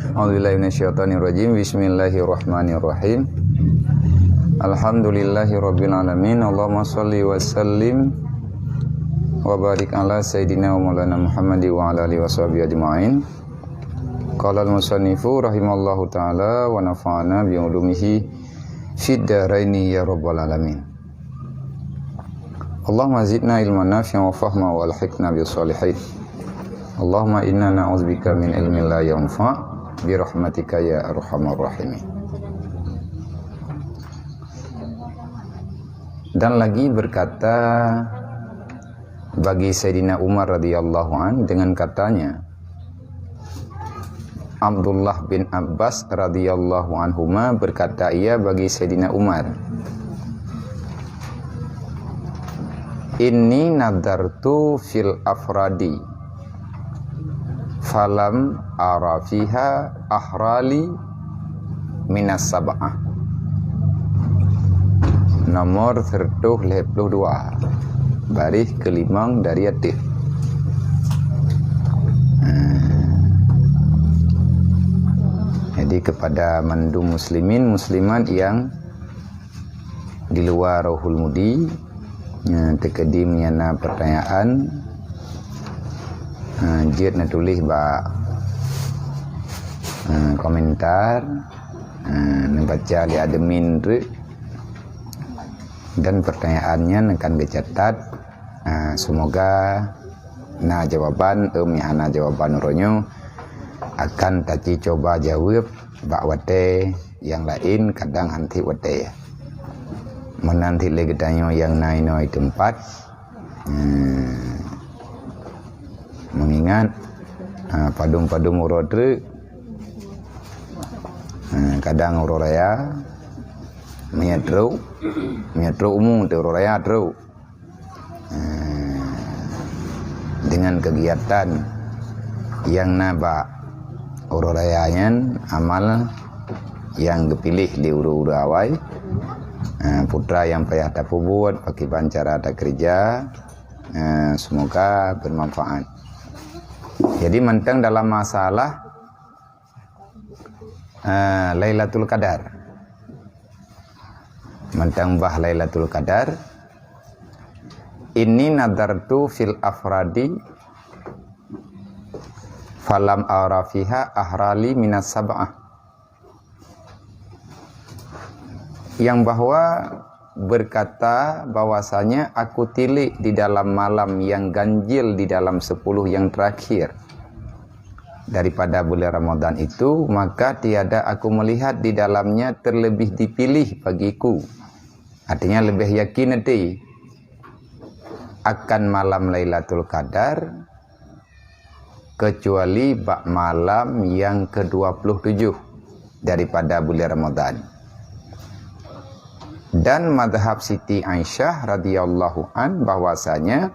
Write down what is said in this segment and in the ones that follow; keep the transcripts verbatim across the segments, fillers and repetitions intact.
A'udzubillahi minasyaitonirrajim. Bismillahirrahmanirrahim. Alhamdulillahirabbil alamin. Allahumma shalli wa sallim wa barik ala sayyidina wa maulana Muhammad wa ala alihi wa sahbihi ajma'in. Qala al-musannifu rahimallahu ta'ala wa nafa'ana bi ulumihi fid daraini ya rabbal alamin. Allahumma zidna ilman nafi'an wa fahma wa alhiqna bis shalihin. Allahumma inna na'udzubika min ilmin la yanfa' bi rahmatika ya arhamar rahimin. Dan lagi berkata bagi Sayyidina Umar radhiyallahu an dengan katanya, Abdullah bin Abbas radhiyallahu anhuma berkata ia bagi Sayyidina Umar, "Inni nadartu fil afradi falam ara fiha ahrali minas sab'ah." Nomor seratus lhèe ploh dua, baris keulimong dari ateueh. Jadi kepada mandum muslimin muslimat yang di luar Rohul Mudi, eh, teukeudi meunyo na pertanyaan, eh, jeuet neutuléh bak, eh, komentar, eh, neubaca lé admin treuk, dan pertanyaan nyan akan geucatat. Eh, semoga na jawaban, eh, meunyo hana jawaban uroe nyoe akan taci cuba jaweueb bak watèe nyang laén, kadang han tiep watèe. Meunan cit lé geutanyoe nyang na inoe teumpat, eh, meungingat, ah, padum-padum uroe treuk, ah, kadang uroe raya, meunyo trok, meunyo trok umu teuh uroe raya trok. Eh, dengan kegiatan nyang na bak uroe raya nyan, amal nyang geupiléh lé ureueng-ureueng awai, eh, peue nyang payah tapeubuet, pakriban cara takeureuja, eh, semoga bermanfaat. Jadi mantong dalam masalah eh, Lailatul Qadar. Mantong bah Lailatul Qadar. Inni nadartu fil afradi falam ara fiha ahrali minas sab'ah. Yang bahwa berkata bahwasanya aku tilik di dalam malam yang ganjil di dalam sepuluh yang terakhir daripada bulan Ramadan itu, maka tiada aku melihat di dalamnya terlebih dipilih bagiku. Artinya lebih yakin nanti akan malam Lailatul Qadar kecuali bak malam yang kedua puluh tujuh daripada bulan Ramadan. Dan mazhab Siti Aisyah radhiyallahu an bahwasanya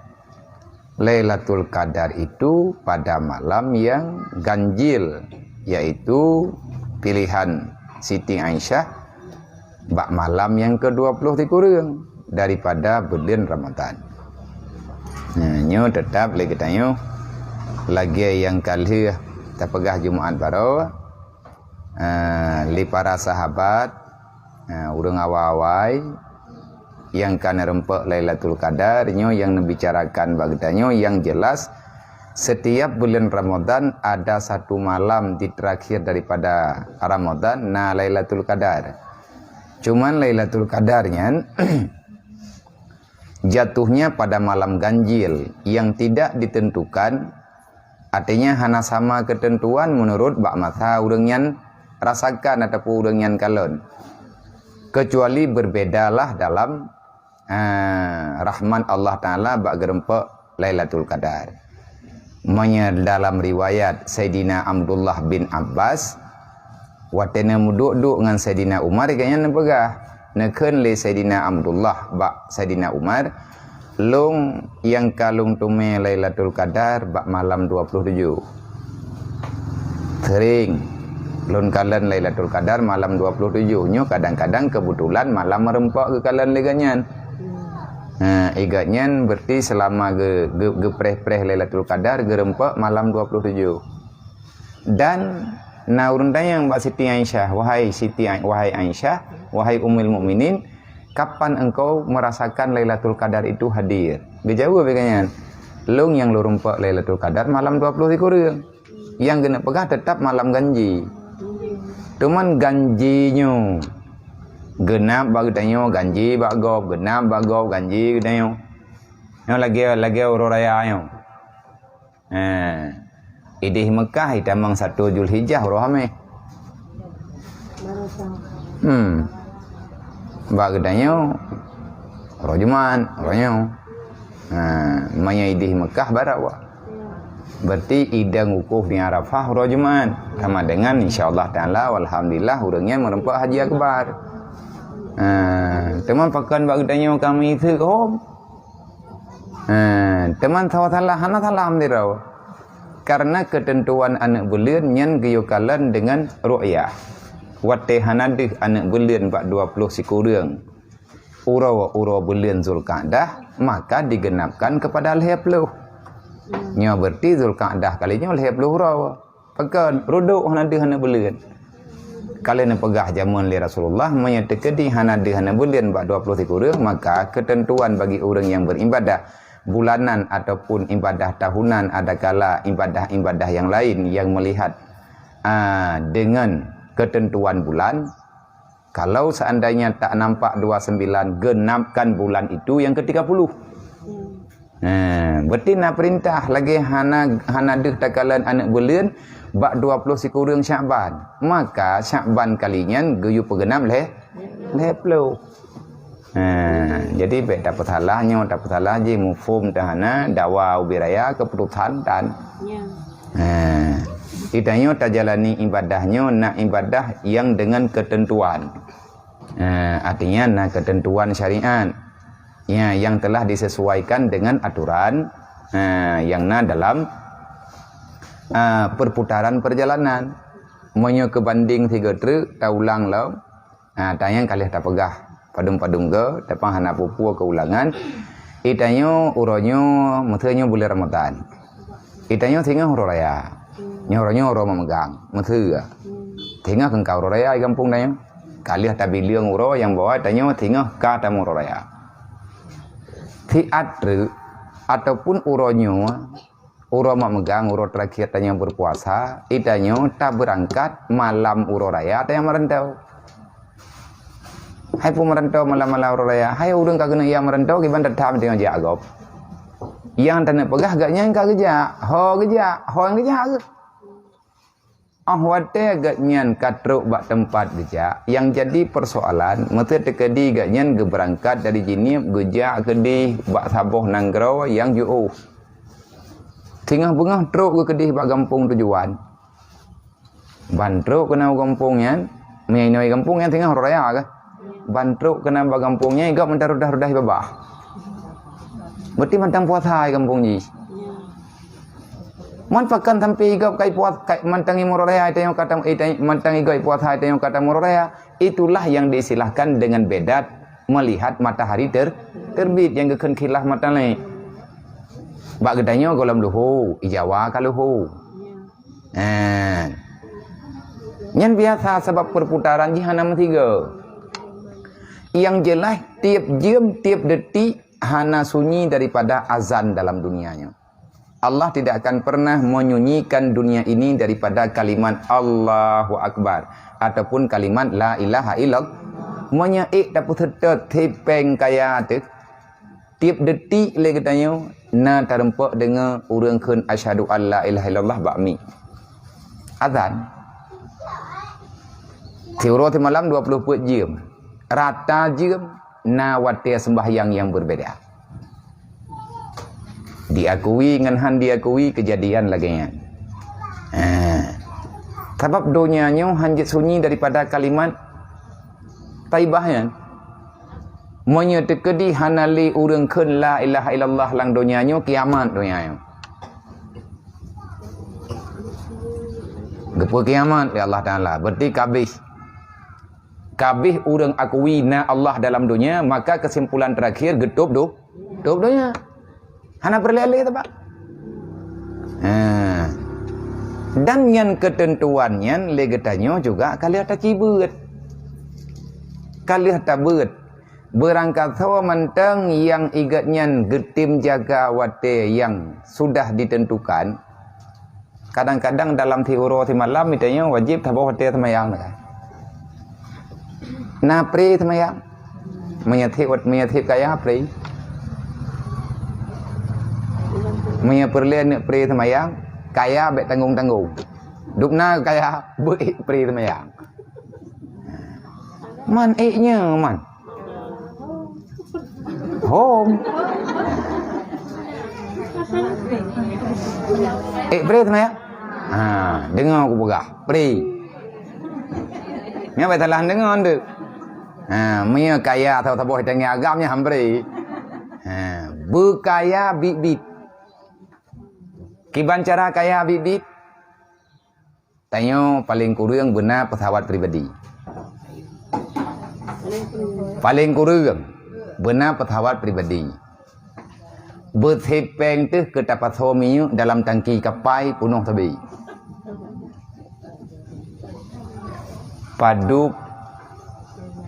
Lailatul Qadar itu pada malam yang ganjil, yaitu pilihan Siti Aisyah bak malam yang kedua puluh sikureueng daripada bulan Ramadan. Nah, nyoe tetap lé geutanyoe lagèe nyang ka lheueh tapeugah Jumaat baroe, eh, lé para sahabat, eh, ureueng awai-awai nyang ka neureumpok Lailatul Qadar, nyoe nyang neubicarakan bak geutanyoe, yang jelas setiap bulan Ramadan ada satu malam di terakhir daripada Ramadan na Lailatul Qadar. Cuman Lailatul Qadar nyan jatuhnya pada malam ganjil yang tidak ditentukan, artinya hana sama ketentuan menurut bak masa ureueng nyan rasakan ataupun ureueng nyan kalon. Kecuali berbedalah dalam, ah, rahmat Allah Taala bak geureumpok Lailatul Qadar. Meunyoe dalam riwayat Saidina Abdullah bin Abbas, watèe neumeuduek-duek ngon Saidina Umar, gobnyan neupeugah, neukheun lé Saidina Abdullah bak Saidina Umar, "Lôn nyang ka lôn teumè Lailatul Qadar bak malam dua puluh tujoh. Sering lôn kalon Lailatul Qadar malam dua puluh tujoh. Nyoe kadang-kadang keubeutulan malam meureumpok geukalon lé gobnyan." Ha, i gobnyan berarti seulama geu-, geu-, geupreh-preh Lailatul Qadar geureumpok malam dua puluh tujoh. Dan Na ureuëng tanyong bak Siti Aisyah, "Wahai Siti Ai-, wahai Aisyah, wahai Ummul Mukminin, kapan engkau merasakan Lailatul Qadar itu hadir?" Geujaweueb lé gobnyan, "Lôn nyang lôn rumpok Lailatul Qadar malam dua ploh sikureueng." Nyang geuneuk peugah teutap malam ganji. Teuma ganji nyoe geunab bak geutanyoe, ganji bak gob, geunab bak gob, ganji geutanyoe. Nyoe lagée, lagée uroe raya nyoe. Ha. Idéh Meukah itamong satu Zulhijjah uroe Hameh. Hmm. Bak geutanyoe uroe Jumat, uroe nyoe. Ha, meunyoe idéh Meukah baroe. Berarti idang wukuf di Arafah uroe Jumat. Sama dengan insya Allah Taala, walhamdulillah, ureuëng nyan meurumpok haji akbar. Ha, teuma pakon bak geutanyoe kami seuk hom. Ha, teuma salah, hana salah meudira. Karena keuteuntuan aneuëk buleuen nyan geuyue kalon deungon ru'yah. Watée hana deuh aneuëk buleuen bak dua ploh sikureueng uroe-uroe buleuen Zulqa'dah, maka digeunapkan keupada lhée ploh. Nyoe berarti Zulqa'dah kali nyoe lhée ploh uroe. Pakon, rudok hana deuh aneuëk buleuen. Ka lheueh neupeugah jameun lé Rasulullah, meunyoe teukeudi hana deuh aneuëk buleuen bak dua ploh sikureueng, maka keuteuntuan bagi ureuëng nyang beuribadah bulanan ataupun ibadah tahunan, adakala ibadah-ibadah nyang laén nyang meulihat, a, deungon keuteuntuan bulan, kalau seandainya tak nampak dua sembilan, genapkan bulan itu yang ketiga puluh. Ha, berarti na peurintah lagée hana, hana deuh takalon aneuëk buleuen bak dua ploh sikureueng Syakban. Maka Syakban kali nyan geuyue peugeunap lhée, lhée ploh. Ha, jadi bék tapeusalah nyoe, tapeusalah jih, muphom teuhana, dawa ubé raya, keuputosan tan. Ya. Ha, geutanyoe tajalani ibadah nyoe na ibadah nyang deungon keuteuntuan. Ha, artinya na keuteuntuan syariat, ya, yang telah disesuaikan dengan aturan, ha, yang na dalam, ha, perputaran perjalanan. Meunyoe keubandeng sigoe treuk, taulang lom, ha, tanyong ka lheueh tapeugah padum-padum goe, teuma hana peue-peue keulangan. Geutanyoe uroe nyoe, meuseu nyoe buleuen Ramadhan. Geutanyoe singoh uroe raya. Nyoe uroe nyoe uroe meumeugang, meuseu. Singoh keu ka uroe raya di gampông tanyoe. Ka lheueh tabileueng uroe nyang bahwa tanyoe singoh ka tameuuroe raya. Siat treuk ataupun uroe nyoe, uroe meumeugang, uroe terakhir tanyoe berpuasa, geutanyoe tabeurangkat malam uroe raya tanyoe meurantoe. Hai peue meurantoe malam-malam uroe raya? Hai ureuëng ka keuneuk jak meurantoe, kiban that-that meuteungoh jak gob. Nyang taneuk peugah gobnyan ka geujak, ho geujak, ho nyang geujak geuh. Óh watée gobnyan ka trok bak teumpat geujak, nyang jadi peusoalan, meuseu teukeudi gobnyan geubeurangkat dari Jeunieb geujak keudeh bak saboh nanggroe nyang jiôh. Singoh beungoh trok geukeudeh bak gampông tujuan. Ban trok keunan gampông nyan, meunyoe inoe gampông nyan singoh uroe raya kah? Ban trok keunan bak gampông nyan, i gob mantong rudah-rudah i babah. Berarti mantong puasa i gampông jih. Man pakon sampai i gob kai puas-, kai mantong i uroe raya, i tanyoe ka tam-, i tanyoe, mantong i gob i puasa, i tanyoe ka tameuuroe raya. Itulah yang diistilahkan dengan bedat melihat matahari ter-, terbit, nyang geukheun khilaf matan laén. Bak geutanyoe gohlom luho, i Jawa ka luho. Ha. Nyan biasa sabab perputaran jih hana meusigoe. Nyang jeulaih, tieb jeuem, tieb detik hana sunyi daripada azan dalam dunia nyoe. Allah tidak akan pernah menyunyikan dunia ini daripada kalimat Allahu Akbar ataupun kalimat la ilaha illallah. Meunyoe ék tapeuseutôt sipéng kaya teuh, tieb detik lé geutanyoe na tarumpok deungoe ureuëng kheun asyhadu an la ilaha illallah bak mic. Azan. Siuroe simalam dua puluh peuet jeuem. Rata jeuem na watée seumbahyang nyang beubeda. Diakui ngon han diakui keujadian lagée nyan. Ha. Sabab donya nyoe han jeuet sunyi daripada kalimat thaibah nyan. Meunyoe teukeudi hana lé ureuëng kheun la ilaha illallah lam donya nyoe, kiamat donya nyoe. Geupeu kiamat lé Allah Taala, berarti ka abéh. Ka abéh ureuëng akui na Allah dalam donya, maka kesimpulan terakhir geutôb do-, tôb donya. Hana peureulée lé teuma. Ha. Dan nyan keuteuntuan nyan lé geutanyoe juga ka lheueh tacibeuet. Ka lheueh tabeuet. Beurangkasoe mantong nyang igét nyan geutem jaga watée nyang sudah ditentukan. Kadang-kadang dalam siuroe simalam geutanyoe wajéb saboh watée seumayang. Na pri seumayang. Meunyoe seb, meunyoe seb kaya pri. Meunyoe peureulée neuk pri seumayang, kaya bék tanggong-tanggong. Dubna kaya beu ék pri seumayang. Man ék nyoe man. Hom. Ék pri seumayang? Ha, deungoe kupeugah, pri. Nyan bék salah deungoe ndeuk. Ha, meunyoe kaya saboh-saboh tangieng agam nyan han pri. Ha, beukaya biet-biet. Kiban cara kaya biet-biet? Tanyoe paleng kureueng beuna peusawat pribadi. Paleng kureueng beuna peusawat pribadi. Beuseb péng teuh keu tapasoe minyeuk dalam tangki kapai punoh sabe. Padub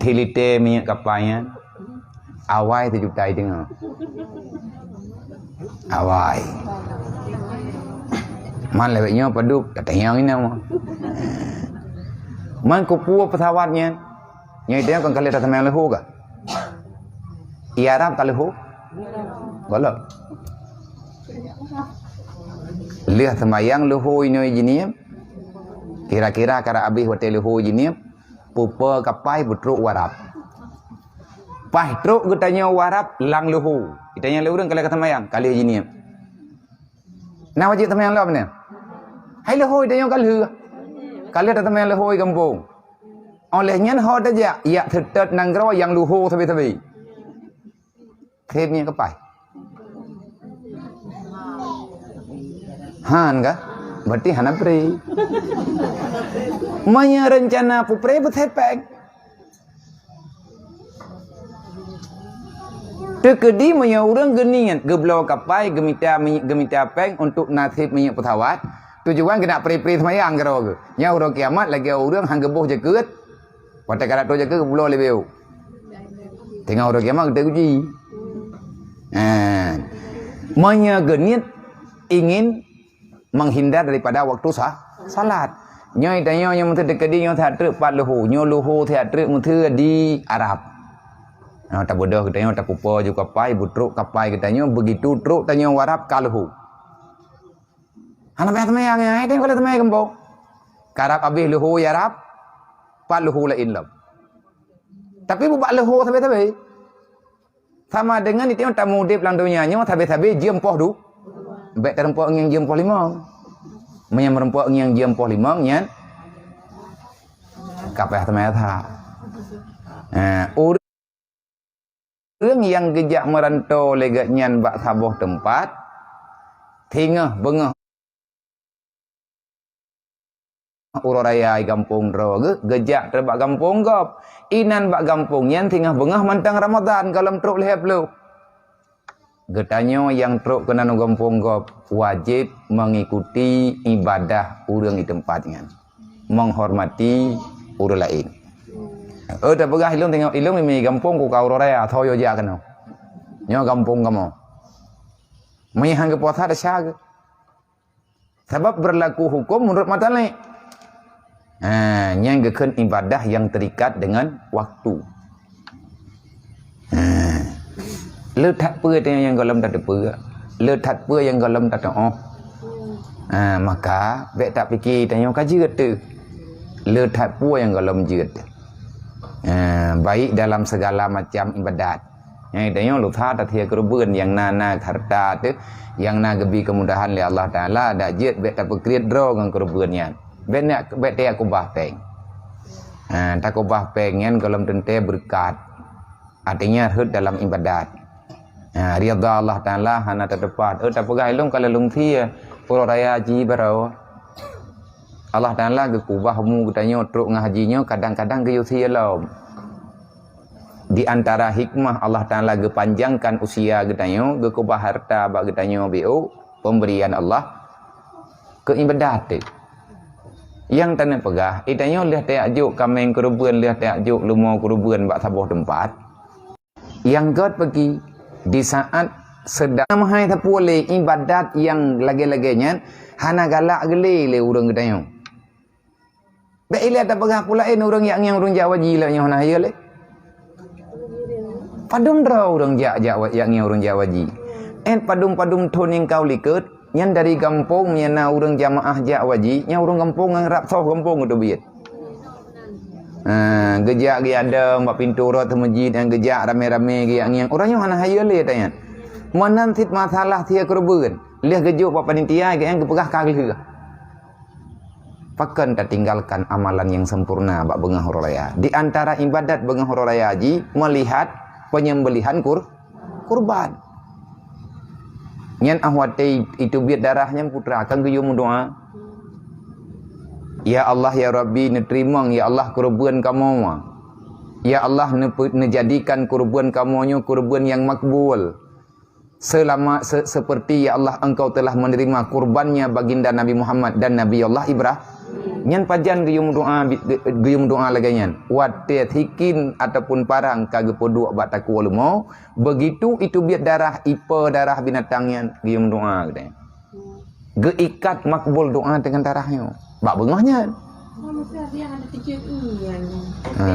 tilite minyeuk kapai nyan, awai sijuta deungoe. Awai. Man lawét nyoe padub, tatanyong inong. Man kupeue peusawat nyan? Nyoe tanyoe kon ka lheueh taseumayang leuhô ka? Di Arab ka leuhô? Gohlom. Lheueh seumayang leuhô inoe jinieb, kira-kira karab abéh watée leuhô jinieb, pupe kapai beutrok u Arab. Paih trok geutanyoe u Arab lam leuhô. Geutanyoe lé ureuëng ka lheueh ka seumayang, ka lheueh jinieb. Na wajéb seumayang lom nyan? Hai leuhô geutanyoe ka lheueh. Ka lheueh taseumayang leuhô di gampông. Óh lheueh nyan ho tajak, jak seutôt nanggroe nyang leuhô sabe-sabe. Seb minyeuk kapai. Han ka? Berarti hana pri. Meunyoe reuncana peupri beuseb péng. Teukeudi meunyoe ureuëng geuniet geubloe kapai geumita minyeuk, geumita péng untuk na seb minyeuk peusawat, tujuan keunak pri-pri seumayang keudroe geuh. Nyan uroe kiamat lagée ureuëng han geuboh jakeuet, watée ka trok jakeuet geubloe lé beu. Teungoh uroe kiamat geuteuuji. Nah, meunyoe geuniet ingin menghindar daripada waktu sa-, salat. Nyoe tanyoe nyoe meuseuti keudeh nyoe that treuk pat leuhô, nyoe leuhô that treuk meuseuti di Arab. Nah, tabeudôh geutanyoe tapupo ju kapai, beutrok kapai geutanyoe, begitu trok tanyoe u Arab ka leuhô. Hana payah seumayang, hai teuh ka lheueh seumayang gampông. Karab abéh leuhô di Arab, pat leuhô laén lom. Tapi bubak leuhô sabe-sabe. Sama dengan itu, tameudeb lam donya nyoe sabe-sabe jeuem poh du-, bék tarumpok ngieng jeuem poh limong. Meunyoe meurumpok ngieng jeuem poh limong nyan, ka payah teumé that. Eh, ureuëng nyang geujak meuranto lé geuh nyan bak saboh teumpat, singoh beungoh uroe raya di gampông droe geuh, geujak teubak gampông gob. Inan bak gampông nyan singoh beungoh mantong Ramadhan gohlom trok lhée ploh. Geutanyoe nyang trok keunan u gampông gob wajéb mengikuti ibadah ureuëng di teumpat nyan, menghormati ureuëng laén. Oh, tapeugah ilong tengok ilong imi gampông ku ka uroe raya, soe jak keunoe. Nyoe gampông kamoe. Meunyoe han geupuasa desya geuh. Sabab berlaku hukum menurut matan lé. Ha, nyang geukheun ibadah yang terikat dengan waktu. Ha. Le that peue teuh nyang gohlom tateupeue, le that peue nyang gohlom tateuoh. Ha, maka bék tapike tanyoe ka jeuet teuh. Le that peue nyang gohlom jeuet. Ha, baik dalam segala macam ibadat. Nyang tanyoe lusa tathie keureubeuen nyang na, na hareuta teuh, nyang na geubi keumudahan lé Allah Taala, dak jeuet bék tapeukriet droe ngon keureubeuen nyan. Bék nak, bék tajak kubah péng. Ha, takubah péng nyan gohlom teuntée beureukat. Artinya rhot dalam ibadat. Ha, ridha Allah Taala hana tateupat. Oh, tapeugah ilong ka lheueh lungsie, uroe raya jih baroe. Allah Taala geukubah umu geutanyoe trok ngon haji nyoe kadang-kadang geuyue sie lom. Di antara hikmah Allah Taala geupanjangkan usia geutanyoe, geukubah hareuta bak geutanyoe B O, pemberian Allah, keu ibadat. Nyang taneuk peugah, i tanyoe lheueh tajak jok kaméng keureubeuen, lheueh tajak jok leumo keureubeuen bak saboh teumpat. Nyang gét peuki, di saat seudang meuhai sapeue lé ibadat nyang lagée-lagée nyan, hana galak geulé lé ureuëng geutanyoe. Bék ilée tapeugah peue laén ureuëng jak ngieng ureuëng jak waji lé nyoe hana hayeu lé. Padum droe ureuëng jak, jak wa-, jak ngieng ureuëng jak waji. Ét padum-padum thon nyang ka u likot, nyan dari gampông nyang na ureuëng jamaah jak waji, nyang ureuëng gampông ngon rab soh gampông geuteubiet. Ha, geujak geuadong bak pintoe rot meuseujid nyang geujak ramé-ramé geujak ngieng. Ureuëng nyoe hana hayeu lé tanyan. Meunan cit masalah sie keureubeuen. Lheueh geujok bak panitia geuh nyang geupeugah ka lheueh. Pakon tatinggalkan amalan nyang sempurna bak beungoh uroe raya? Di antara ibadat beungoh uroe raya jih meulihat penyembelihan kur-, kurban. Nyan óh watée iteubiet darah nyan putra kan geuyue meudoá, "Ya Allah, ya Rabbi, neuteurimong, ya Allah, keureubeuen kamoe. Ya Allah, neupe-, neujadikan keureubeuen kamoe nyoe keureubeuen nyang makbul." Selama, se-, seperti, ya Allah, Engkau telah menerima kurbannya baginda Nabi Muhammad dan Nabi Allah Ibrahim. Nyan pajan geuyue meudoá, bi-, ge-, geuyue meudoá lagée nyan. Watée sikin ataupun parang ka geupeuduek bak takue leumo, begitu iteubiet darah, ipe darah binatang nyan, geuyue meudoá geutanyoe. Geuikat makbul doa dengan darah nyoe. Bak beungoh nyan. Ha,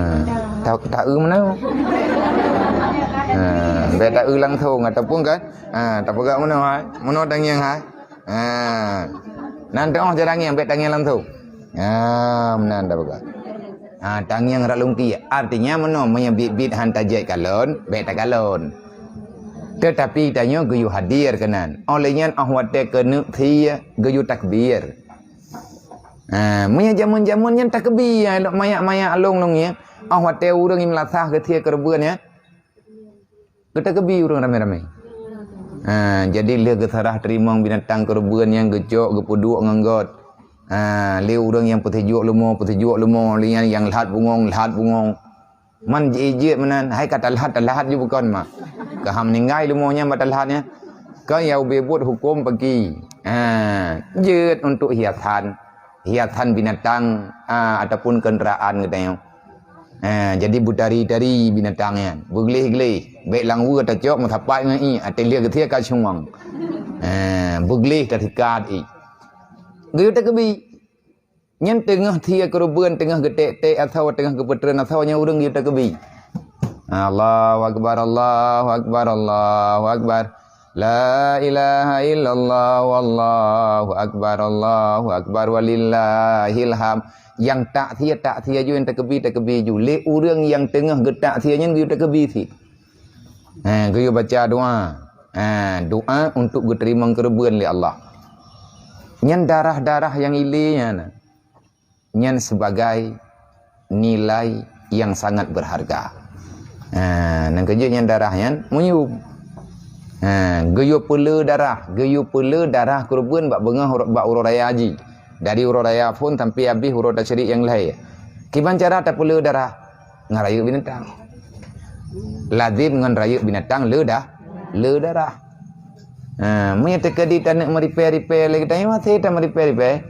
ta-, ta-eu meunoe. Ha, bék ta-eu langsung ataupun kan, ha, tapeugah meunoe hai. Meunoe tangieng hai. Ha. Nan teuoh cara ngieng, bék tangieng langsung. Ha, meunan tapeugah. Ha, tangieng rot lungkie. Artinya meunoe, meunyoe biet-biet han tajak kalon, bék takalon. Teutapi tanyoe geuyue hadir keunan. Óh lheueh nyan óh watée keuneuk sie geuyue takbir. Ha, meunyoe jameun-jameun nyan takbir, lok mayak-mayak lôn-lôn nyan. Óh watée ureuëng nyang meulasah geusie keureubeuen nyan. Geutakbir ureuëng ramé-ramé. Ha, jadi lheueh geusarah teurimong binatang keureubeuen nyan geucok geupeuduek ngon gét. Ha, lé ureuëng nyang peusijuek leumo, peusijuek leumo, lé nyan nyang lhat bungong, lhat bungong. Man jeuet-jeuet meunan, hai ka talhat, talhat ju bukon mah. Ka ha meuninggai leumo nyan bak talhat nyan. Kon nyang ubé buet huköm peuki. Ha, jeuet untuk hiasan. Hiasan binatang, ha, ataupun kenderaan geutanyoe. Ha, jadi beutari-tari binatang nyan, beugleh-gleh. Bék lam weue tacok meusapat ngon ié, até lheueh geusie ka cuang. Ha, beugleh tasikat ié. Geuyue takbir. Nyan teungoh sie keureubeuen, teungoh geutek-tek asoe, teungoh geupeutreun asoe nyan ureuëng geuyue takbir. Allahu akbar, Allahu akbar, Allahu akbar. La ilaha illallah, wallahu akbar, Allahu akbar, walillahil hamd. Nyang tak sie, tak sie ju, nyang takbir, takbir ju. Lé ureuëng nyang teungoh geutak sie nyan geuyue takbir sie. Ha, geuyue baca doa. Ha, doa untuk geuteurimong keureubeuen lé Allah. Nyan darah-darah nyang ilé nyan. Nyan sebagai nilai yang sangat berharga. Ha, nyang keujeuet nyan darah nyan meunyium. Ha, geuyue peulé darah, geuyue peulé darah keureubeuen bak beungoh ro-, bak uroe raya jih. Dari uroe raya phon sampai habéh uroe tasyrik nyang lhée. Kiban cara tapeulé darah? Ngon rayeuk binatang. Lazem ngon rayeuk binatang lé dah, lé darah. Ha, meunyoe teukeudi taneuk meuripée-ripée lé geutanyoe, hase tameuripée-ripée.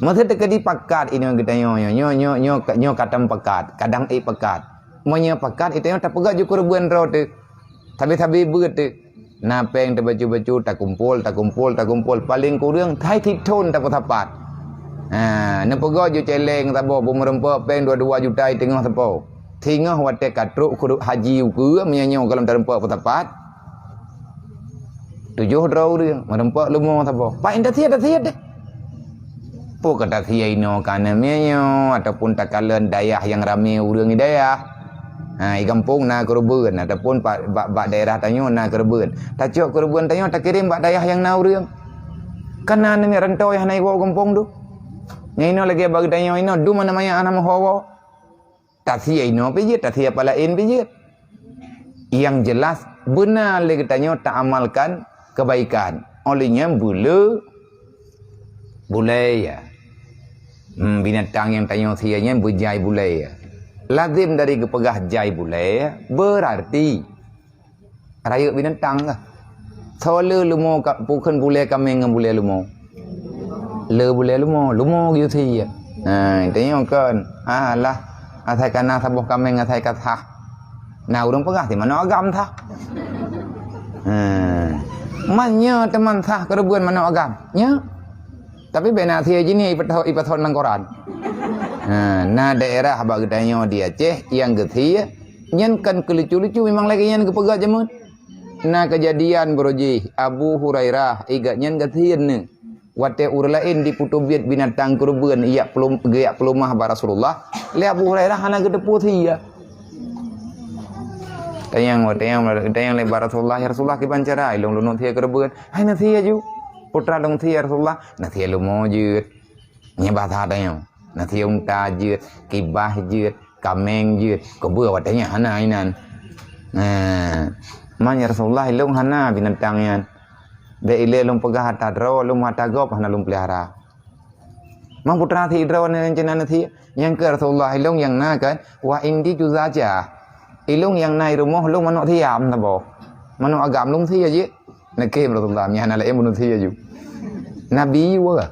Meuseu teukeudi pakat inoe geutanyoe, nyoe, nyoe, nyoe, nyoe, nyoe ka tameuripée pakat, kadang ék pakat. Meunyoe pakat, geutanyoe tapeugah ju keureubeuen droe teuh. Sabe-sabe beuet teuh. Na péng teubacut-bacut, takumpol, takumpol, takumpol. Paleng kureueng, hai sithon tapeusapat. Ha, neupeugah ju céléng saboh, beumeureumpok péng dua dua juta i teungoh sapo. Singoh watée ka trok keureuk haji ukeue, meunyoe nyoe gohlom tareumpok peusapat. Tujoh droe ureuëng, meureumpok leumo saboh. Pak, intat siat, intat siat deh. Peue kata sie inoe ka na meunyoe, ataupun takalon dayah nyang ramé ureuëng di dayah. Ha, i gampông na keureubeuen, ataupun pa-, bak, bak daerah tanyoe na keureubeuen. Tacok keureubeuen tanyoe takirém bak dayah nyang na ureuëng. Kan na aneuk rantau nyang hana iwoe gampông tu. Nyang inoe lagée bak geutanyoe inoe, dum aneuk manyak hana meuho woe. Tasie inoe pih jeuet, tasie palaén pih jeuet. Nyang jelas, beuna lé geutanyoe taamalkan keubaikan. Óh lheueh nyan beulé bulée, ya. Hmm, binatang nyang tanyoe sie nyan beujai bulée, ya. Lazem dari geupeugah jai bulée, ya, beurarti rayeuk binatang kah? Soe le leumo ka, peue kheun bulée kaméng ngon bulée leumo? Le bulèe lumo, lumo geuyue sie. Ha, tanyoe kon. Alah, asai ka na saboh kaméng asai ka sah. Na ureuëng peugah si manok agam sah. Ha. Man nyoe teuma sah keureubeuen manok agam. Nyoe. Tapi bèk na sie jinih ipatho-, ipathon lam koran. Ha, na daerah bak geutanyoe di Aceh nyang geusie, nyan kon keu lucu-lucu, memang lagèe nyan geupeugah jameun. Na keujadian baroe jih, Abu Hurairah, igat nyan gasien neu. Watèe ureuëng laén jipeuteubiet binatang keureubeuen ijak peulum-, geujak peulumah bak Rasulullah, lé Abu Hurairah hana geuteupeue sie. Tanyong, tanyong, tanyong lé bak Rasulullah, "Ya Rasulullah, kiban cara ilôn lôn sie keureubeuen?" "Hai, na sie aju." "Peue teuma lôn sie, ya Rasulullah?" "Na sie lumo jeuet." Nyan bahasa tanyong. "Na sie unta jeuet, kibah jeuet, kaméng jeuet." "Keubeue watèe nyan hana inan." Nah, "Man ya Rasulullah, ilôn hana binatang nyan. Bèk ilèe lôn peugah ata droe, lôn ata gob hana lôn peulihara." "Man peue teuma sie droe nyan cit na sie?" "Nyan keuh Rasulullah, ilôn nyang na kan, wa indi juzajah. Ilôn nyang na i rumoh lôn manok siam saboh. Manok agam lôn sie jih." Neukheun Rasulullah, "Nyan hana laén bunoe sie aju." Nabi yue.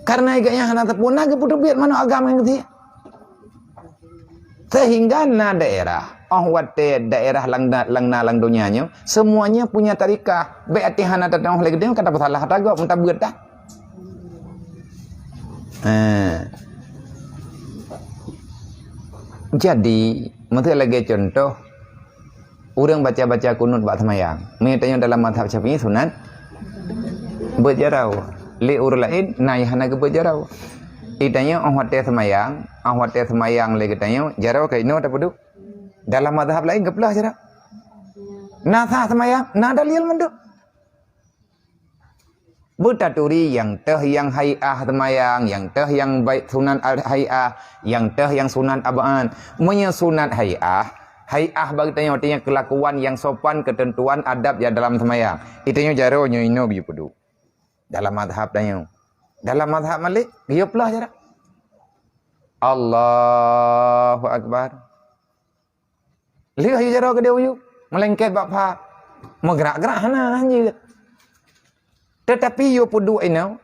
Karena igat nyan hana teupeue na geupeuteubiet manok agam nyang sie. Sehingga na daerah, oh watèe daerah lam na, lam na lam donya nyoe, semuanya punya tarikah. Bèk até hana tateuoh lagèe nyoe, ka tapeusalah ata gob, meutabeuet dah. Ha. Jadi, miseu lagèe contoh, ureuëng baca-baca kunut bak seumayang. Meunyoe tanyoe dalam mazhab Syafi'i sunat beuet jaroe. Lé ureuëng laén na nyang hana geubeuet jaroe. Itanyoe óh watèe seumayang, óh watèe seumayang lé geutanyoe, jaroe ka inoe tapeuduek. Dalam mazhab laén geupeugah jaroe. Na sah seumayang, na dalil mandum. Beutaturi nyang teuh nyang hai'ah seumayang, nyang teuh nyang baik sunat al-, hai'ah, nyang teuh nyang sunat ab'ad. Meunyoe sunat hai'ah, hai'ah bak geutanyoe artinya kelakuan nyang sopan, keuteuntuan, adab nyang dalam seumayang. Itanyoe jaroe nyoe inoe geuyue peuduek. Dalam mazhab tanyoe. Dalam mazhab Malik, geuyue peugah jaroe. Allahu Akbar. Lheueh yue jaroe keudeh u yue, meulengket bak pha. Meugrak-grak hana, hana jeuet. Teutapi yue peuduek inoe,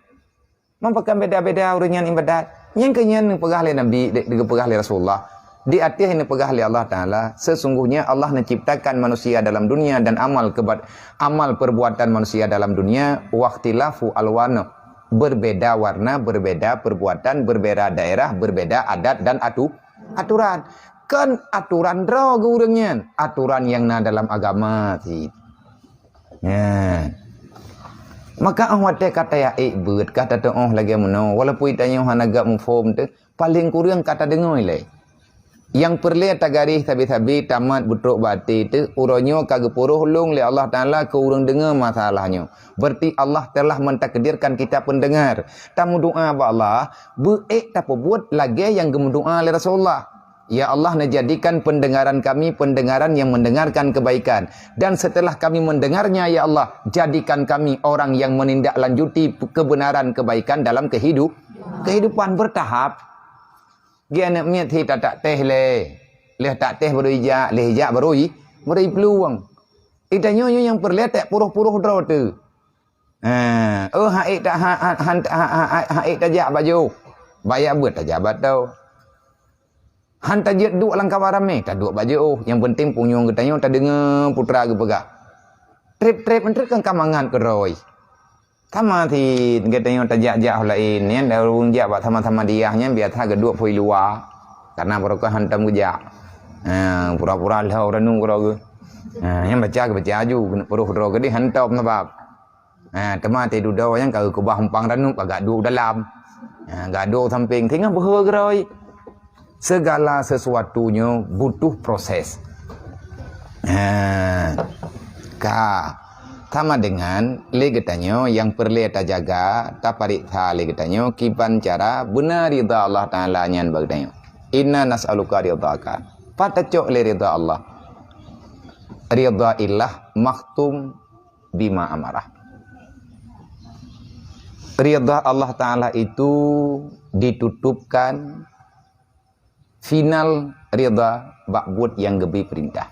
meupakon beda-beda ureuëng nyan ibadat. Nyang keu nyan neupeugah lé Nabi, de-, geupeugah lé Rasulullah. Di ateueh neupeugah lé Allah Taala, sesungguhnya Allah neuciptakan manusia dalam dunia dan amal kebat-, amal perbuatan manusia dalam dunia, wakhtilafu alwanu, berbeda warna, berbeda perbuatan, berbeda daerah, berbeda adat dan atu-, aturan. Kon aturan droe geu ureuëng nyan, aturan nyang na dalam agama cit. Nyan. Maka óh watèe ka tayaék beuet, ka tateuoh lagèe meunoe, walaupun tanyoe hana gak muphom teuh, paleng kureueng ka tadeungoe ilèe. Nyang peureulèe tagaréh sabe-sabe tamat beutrok bak até teuh, uroe nyoe ka geupuroh lôn lé Allah Taala keu ureuëng deungoe masalah nyoe. Berarti Allah telah mentakdirkan kita pendengar. Tameudoa bak Allah, beuék tapeubuet lagèe nyang geumeudoa lé Rasulullah. Ya Allah, najadikan pendengaran kami pendengaran yang mendengarkan kebaikan. Dan setelah kami mendengarnya, ya Allah, jadikan kami orang yang menindaklanjuti kebenaran kebaikan dalam kehidup, kehidupan bertahap. Geuh aneuk miet hi tatak teh lé. Lheueh tak teh baru ijak, lheueh ijak baru i, baru iplueng. Itanyoe nyang peureulèe tak puroh-puroh droe teuh. Ha, oh, han ék ta-, ha, ha, han, ha, ha, ha, han ék tajak bak jiôh. Baya beuet tajak bak droe. Han tajeuet duek lam kawan ramé, taduek bak jiôh. Nyang penting punyueng geutanyoe tadeungoe putra geupeugah. Trép-trép meuntreuk kan ka mangat keudroe. Sama sit geutanyoe tajak-jak ho laén, nyan ureueng jak bak sama-sama diah nyan biasa geuduek phôi luwa. Karena barokah hantom geujak. Ha, pura-pura lheueh ureueng nyoe keudroe geuh. Ha, nyan baca geubaca aju, keuneuk peuroh droe keudeh hantom sabab. Ha, teuma teuh dudoe nyang ka geukeubah umpang ranup, ka gak duek dalam. Ha, gak duek sampéng, singoh beuhe geuroi. Segala sesuatu nyoe butuh proses. Ha, ka. Sama dengan lé geutanyoe nyang peureulée tajaga, tapareksa lé geutanyoe kiban cara beuna ridha Allah Taala nyan bak geutanyoe. Inna nas'aluka ridhaka. Pat tacok lé ridha Allah? Ridha illah makhtum bima amarah. Ridha Allah Taala itu ditutupkan final ridha bak buet nyang geubri peurintah.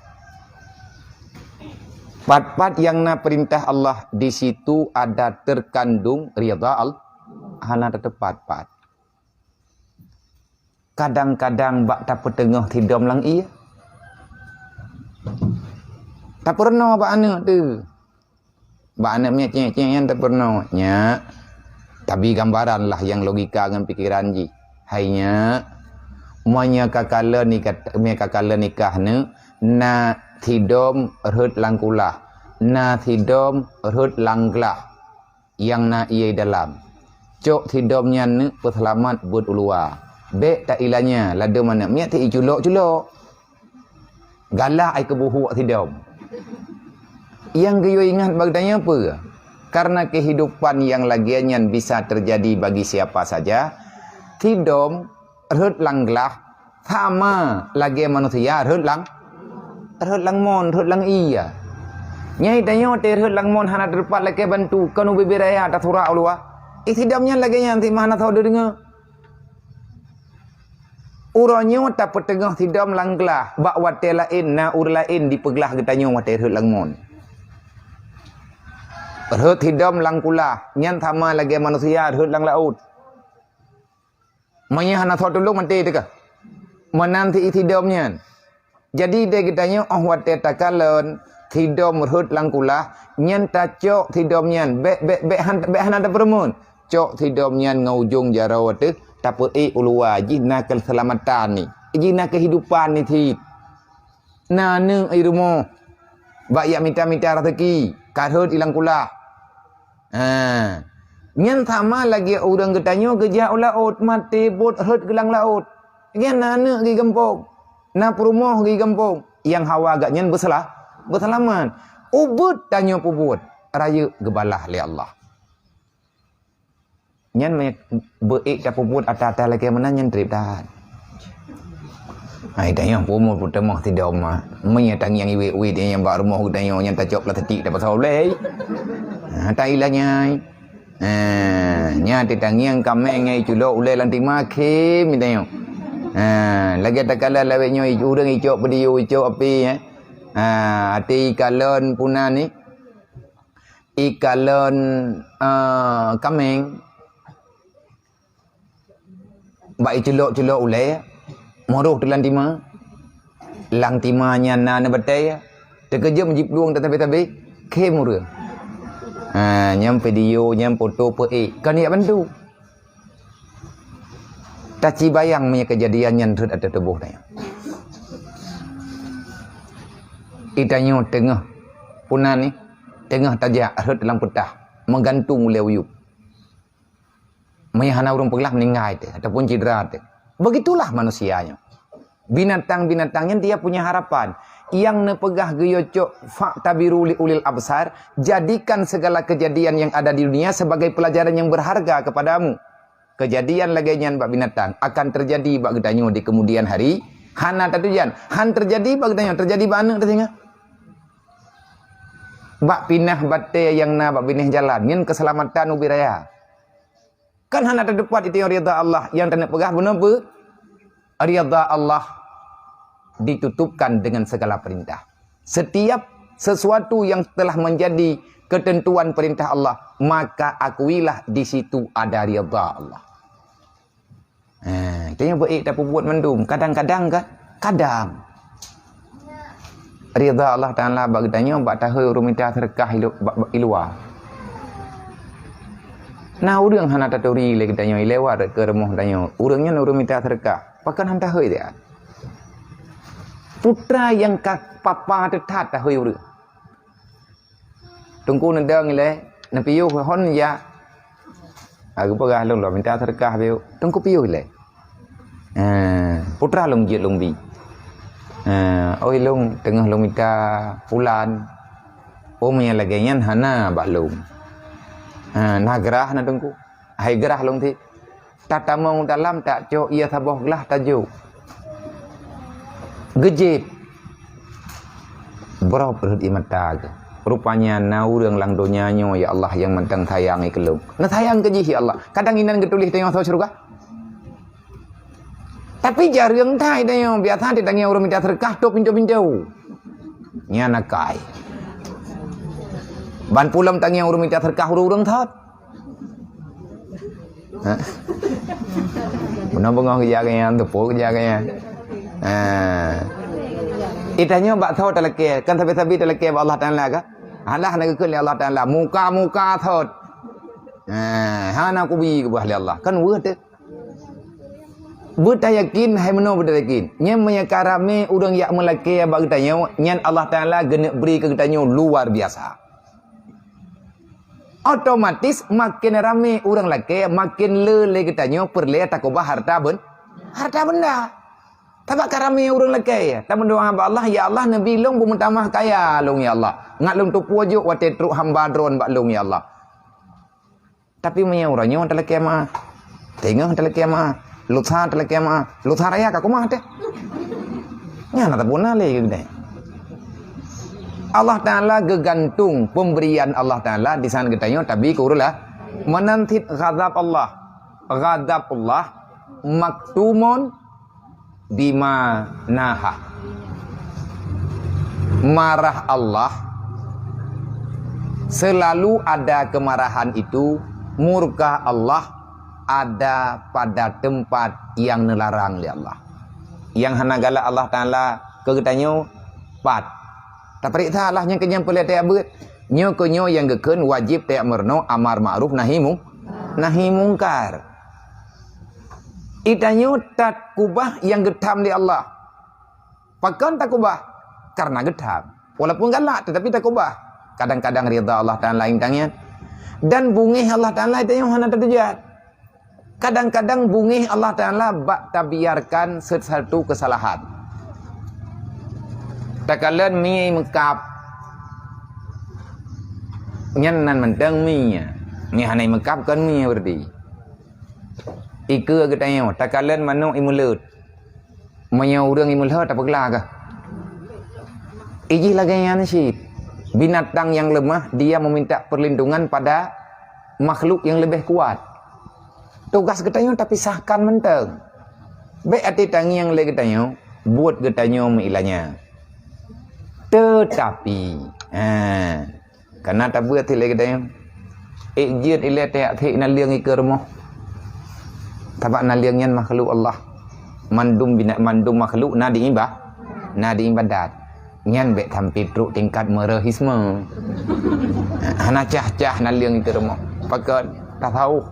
Pat-pat nyang na peurintah Allah, di situ ada terkandung ridha Al-, hana tateupat-pat. Kadang-kadang bak tapeuteungoh sidom lam ié. Tapeurunoe bak aneuk teuh. Bak aneuk miet cék-cék nyan tapeurunoe. Nyak, tabi gambaran lah nyang logika ngon pikeran jih. Hai nyak, meunyoe ka kalon nikah, meunyoe ka kalon nikah neuh, na sidom rhot lam kulah, na sidom rhot lam glah nyang na ié dalam. Cok sidom nyan neuh peuseulamat beuet u luwa. Bék tailanya, ladôm aneuk miet teuh iculok-culok. Galak ai keubuhuk sidom. Nyang geuyue ingat bak geutanyoe peue? Karena kehidupan yang lagée nyan bisa terjadi bagi siapa saja, sidom rhot lam glah sama lagée manusia rhot lam, rhot lam mon, rhot lam ié. Nyai tanyoe teuh rhot lam mon hana teupat lakée bantu, kon ubé-bé raya tasurak u luwa. I sidom nyan lagée nyan cit mah hana soe deungoe. Uroe nyoe tapeuteungoh sidom lam glah, bak watée laén na ureuëng laén dipeuglah geutanyoe watée rhot lam mon. Rhot sidom lam kulah, nyan sama lagée manusia rhot lam laôt. Meunyoe hana soe tulông maté teuh kah? Meunan si sidom nyan. Jadi deh geutanyoe óh watée takalon sidom rhot lam kulah, nyan tacok sidom nyan, bék, bék, bék han-, bék hana tapeureumeun. Cok sidom nyan ngon ujong jaroe teuh, tapeuék u luwa, jih na keuseulamatan ni, jih na keuhidupan ni cit. Na aneuk i rumoh, bak jak mita-mita raseuki, ka rhot i lam kulah. Ha. Nyan sama lagée ureuëng geutanyoe geujak u laôt, maté bot rhot geulang laôt. Nyan na aneuk geuh gampông, na peurumoh geuh gampông, nyang hawa geuh nyan beusela-, beuseulamat. Ubeuet tanyoe peubuet, rayeuk geubalah lé Allah. Nyan meunan beuék tapeubuet ata-ata lagée meunan nyan treb that. Hai tanyoe peue meuteumah sidom mah. Meunyoe tangieng iwet-wet nyang bak rumoh geutanyoe nyan tacok plastik tapasoe ulée. Ha, ta ilanyai. Ha, nyan teutangieng kaméng nyang iculok ulée lam tima khém tanyoe. Ha, lagée takala lawét nyoe ureuëng icok peudiu, icok api, eh. Ha, até ikalon puna ni. Ikalon, eh, kaméng bak iculok-culok ulée, meuroh teuh lam tima. Lam tima nyan na neubatée, teukeujeuet meujiplueng teutabé-tabé, khém ureuëng. Ha, nyang video, nyang foto peuék, kon jak bantu. Tacibayang meunyoe keujadian nyan rhot ateueh tuboh tanyoe. I tanyoe teungoh puna ni, teungoh tajak rhot lam peutah, meugantung ulée uyueb. Meunyoe hana ureuëng peuglah meuninggai teuh ataupun cedera teuh. Begitulah manusia nyoe. Binatang-binatang nyan dia punya harapan. Nyang neupeugah geuyue cok fa'tabiru li ulil absar, jadikan segala kejadian yang ada di dunia sebagai pelajaran yang berharga kepadamu. Kejadian lagée nyan bak binatang akan terjadi bak geutanyoe di kemudian hari. Hana tatujan, han terjadi bak geutanyoe, terjadi bak aneuk teuh singoh. Bak pinah batée nyang na bak binéh jalan, nyan keuseulamatan ubé raya. Kan hana tateupat itu nyang ridha Allah, nyang taneuk peugah bunoe beu-, ridha Allah ditutupkan dengan segala perintah. Setiap sesuatu yang telah menjadi ketentuan perintah Allah, maka akuilah di situ ada ridha Allah. Ha, itu nyang beuék tapeubuet mandum. Kadang-kadang kan? Kadang. Ridha Allah Taala bak geutanyoe bak tahôi ureuëng mita seudeukah i lu-, bak, bak, i luwa. Na ureuëng hana taturi lé geutanyoe, ilewat keu rumoh tanyoe. Ureuëng nyan ureuëng mita seudeukah. Pakon han tahôi dia? Putra nyang ka papa teuh that tahôi ureuëng. Teungku neudong ilée, neupiôh hon jak. Ha, geupeugah lôn, lôn mita seudeukah piôh. Teungku piôh ilée. Ha, putra lôn jeuet lôn bi. Ha, oi lôn teungoh lôn mita pulan. Oh, meunyoe lagée nyan hana bak lôn. Ha, na grah na teungku. Hai grah lôn cit. Tatamong dalam tak cok ia saboh glah tajok. Geujép. Brob rhot ie mata geuh. Rupanya na ureuëng lam donya nyoe, ya Allah, nyang mantong sayang i keu lôn. Neusayang keu jih, ya Allah. Kadang inan geutuléh tanyoe asoe syeuruga. Tapi jareueng that tanyoe, biasa di tangieng ureuëng mita seudeukah, tôp pintoe-pintoe. Nyan akai. Ban pulom tangieng ureuëng mita seudeukah ureuëng-ureuëng that. Ha? Meunan beungoh geujak keu nyan, teupeue geujak keu nyan. Ha. Geutanyoe bak soe talakée, kan sabe-sabe talakée bak Allah Taala ka? Alah na geukheun lé Allah Taala, muka-muka sot. Ha, hana kubi keubah lé Allah. Kan weueh teuh. Beutayakin, hai meunoe beutayakin. Nyan meunyo ka ramé ureuëng jak meulakée bak geutanyoe, nyan Allah Taala geuneuk bri keu geutanyoe luar biasa. Otomatis makin ramé ureuëng lakée, makin le lé geutanyoe peureulée takeubah harta ben-, harta benda. Sabab ka ramé ureuëng lakée, tameudoá bak Allah, "Ya Allah, neubi lôn beumeutamah kaya lôn, ya Allah. Ngat lôn teupeue jok watée trok hamba droen bak lôn, ya Allah." Tapi meunyoe uroe nyoe talakée meu'ah, teungoh talakée meu'ah, lusa talakée meu'ah, lusa raya ka kumat teuh. Nyan na tapuna lé geude. Allah Taala geugantung pemberian Allah Taala di sana geutanyoe tabi keu ureuëng lah. Meunan cit ghadab Allah. Ghadab Allah maktumun bima naha. Marah Allah selalu ada kemarahan itu, murka Allah ada pada tempat yang neularang lé Allah. Yang hana galak Allah Taala keu geutanyoe pat. Tapareksa Allah nyang keunyan peulée tajak beuet. Nyoe keu nyoe nyang geukheun wajéb tajak meurunoe amar ma'ruf nahi mu-, nahi mungkar. Geutanyoe takeubah nyang geutham lé Allah. Pakon takeubah? Karena geutham. Walaupun galak, tetapi takeubah. Kadang-kadang ridha Allah Taala intan nyan. Dan beungéh Allah Taala geutanyoe hana tateubiet. Kadang-kadang beungéh Allah Taala bak tabiarkan sesuatu kesalahan. Takalon mie meukab, nyan nan mantong mie. Mie hana meukab kon mie berarti. Ikeue geutanyoe, takalon manok imeuleuet. Meunyoe ureuëng imeuleuet, tapeugla kah? Ijih lagée nyan cit. Binatang yang lemah, dia meminta perlindungan pada makhluk yang lebih kuat. Tugas geutanyoe tapisahkan mantong. Bék até tangieng lé geutanyoe, buet geutanyoe meuilanya. Tetapi, ha, kana tabeuet lé geutanyoe. Ék jeuet ilée tajak thek naleueng ikeue rumoh. Sabab naleueng nyan makhluk Allah. Mandum bina-, mandum makhluk na diiba-, na diibadat. Nyan bék sampai trok tingkat meureuhisme. Hana cah-cah naleueng ikeue rumoh. Pakon? Tasawuf.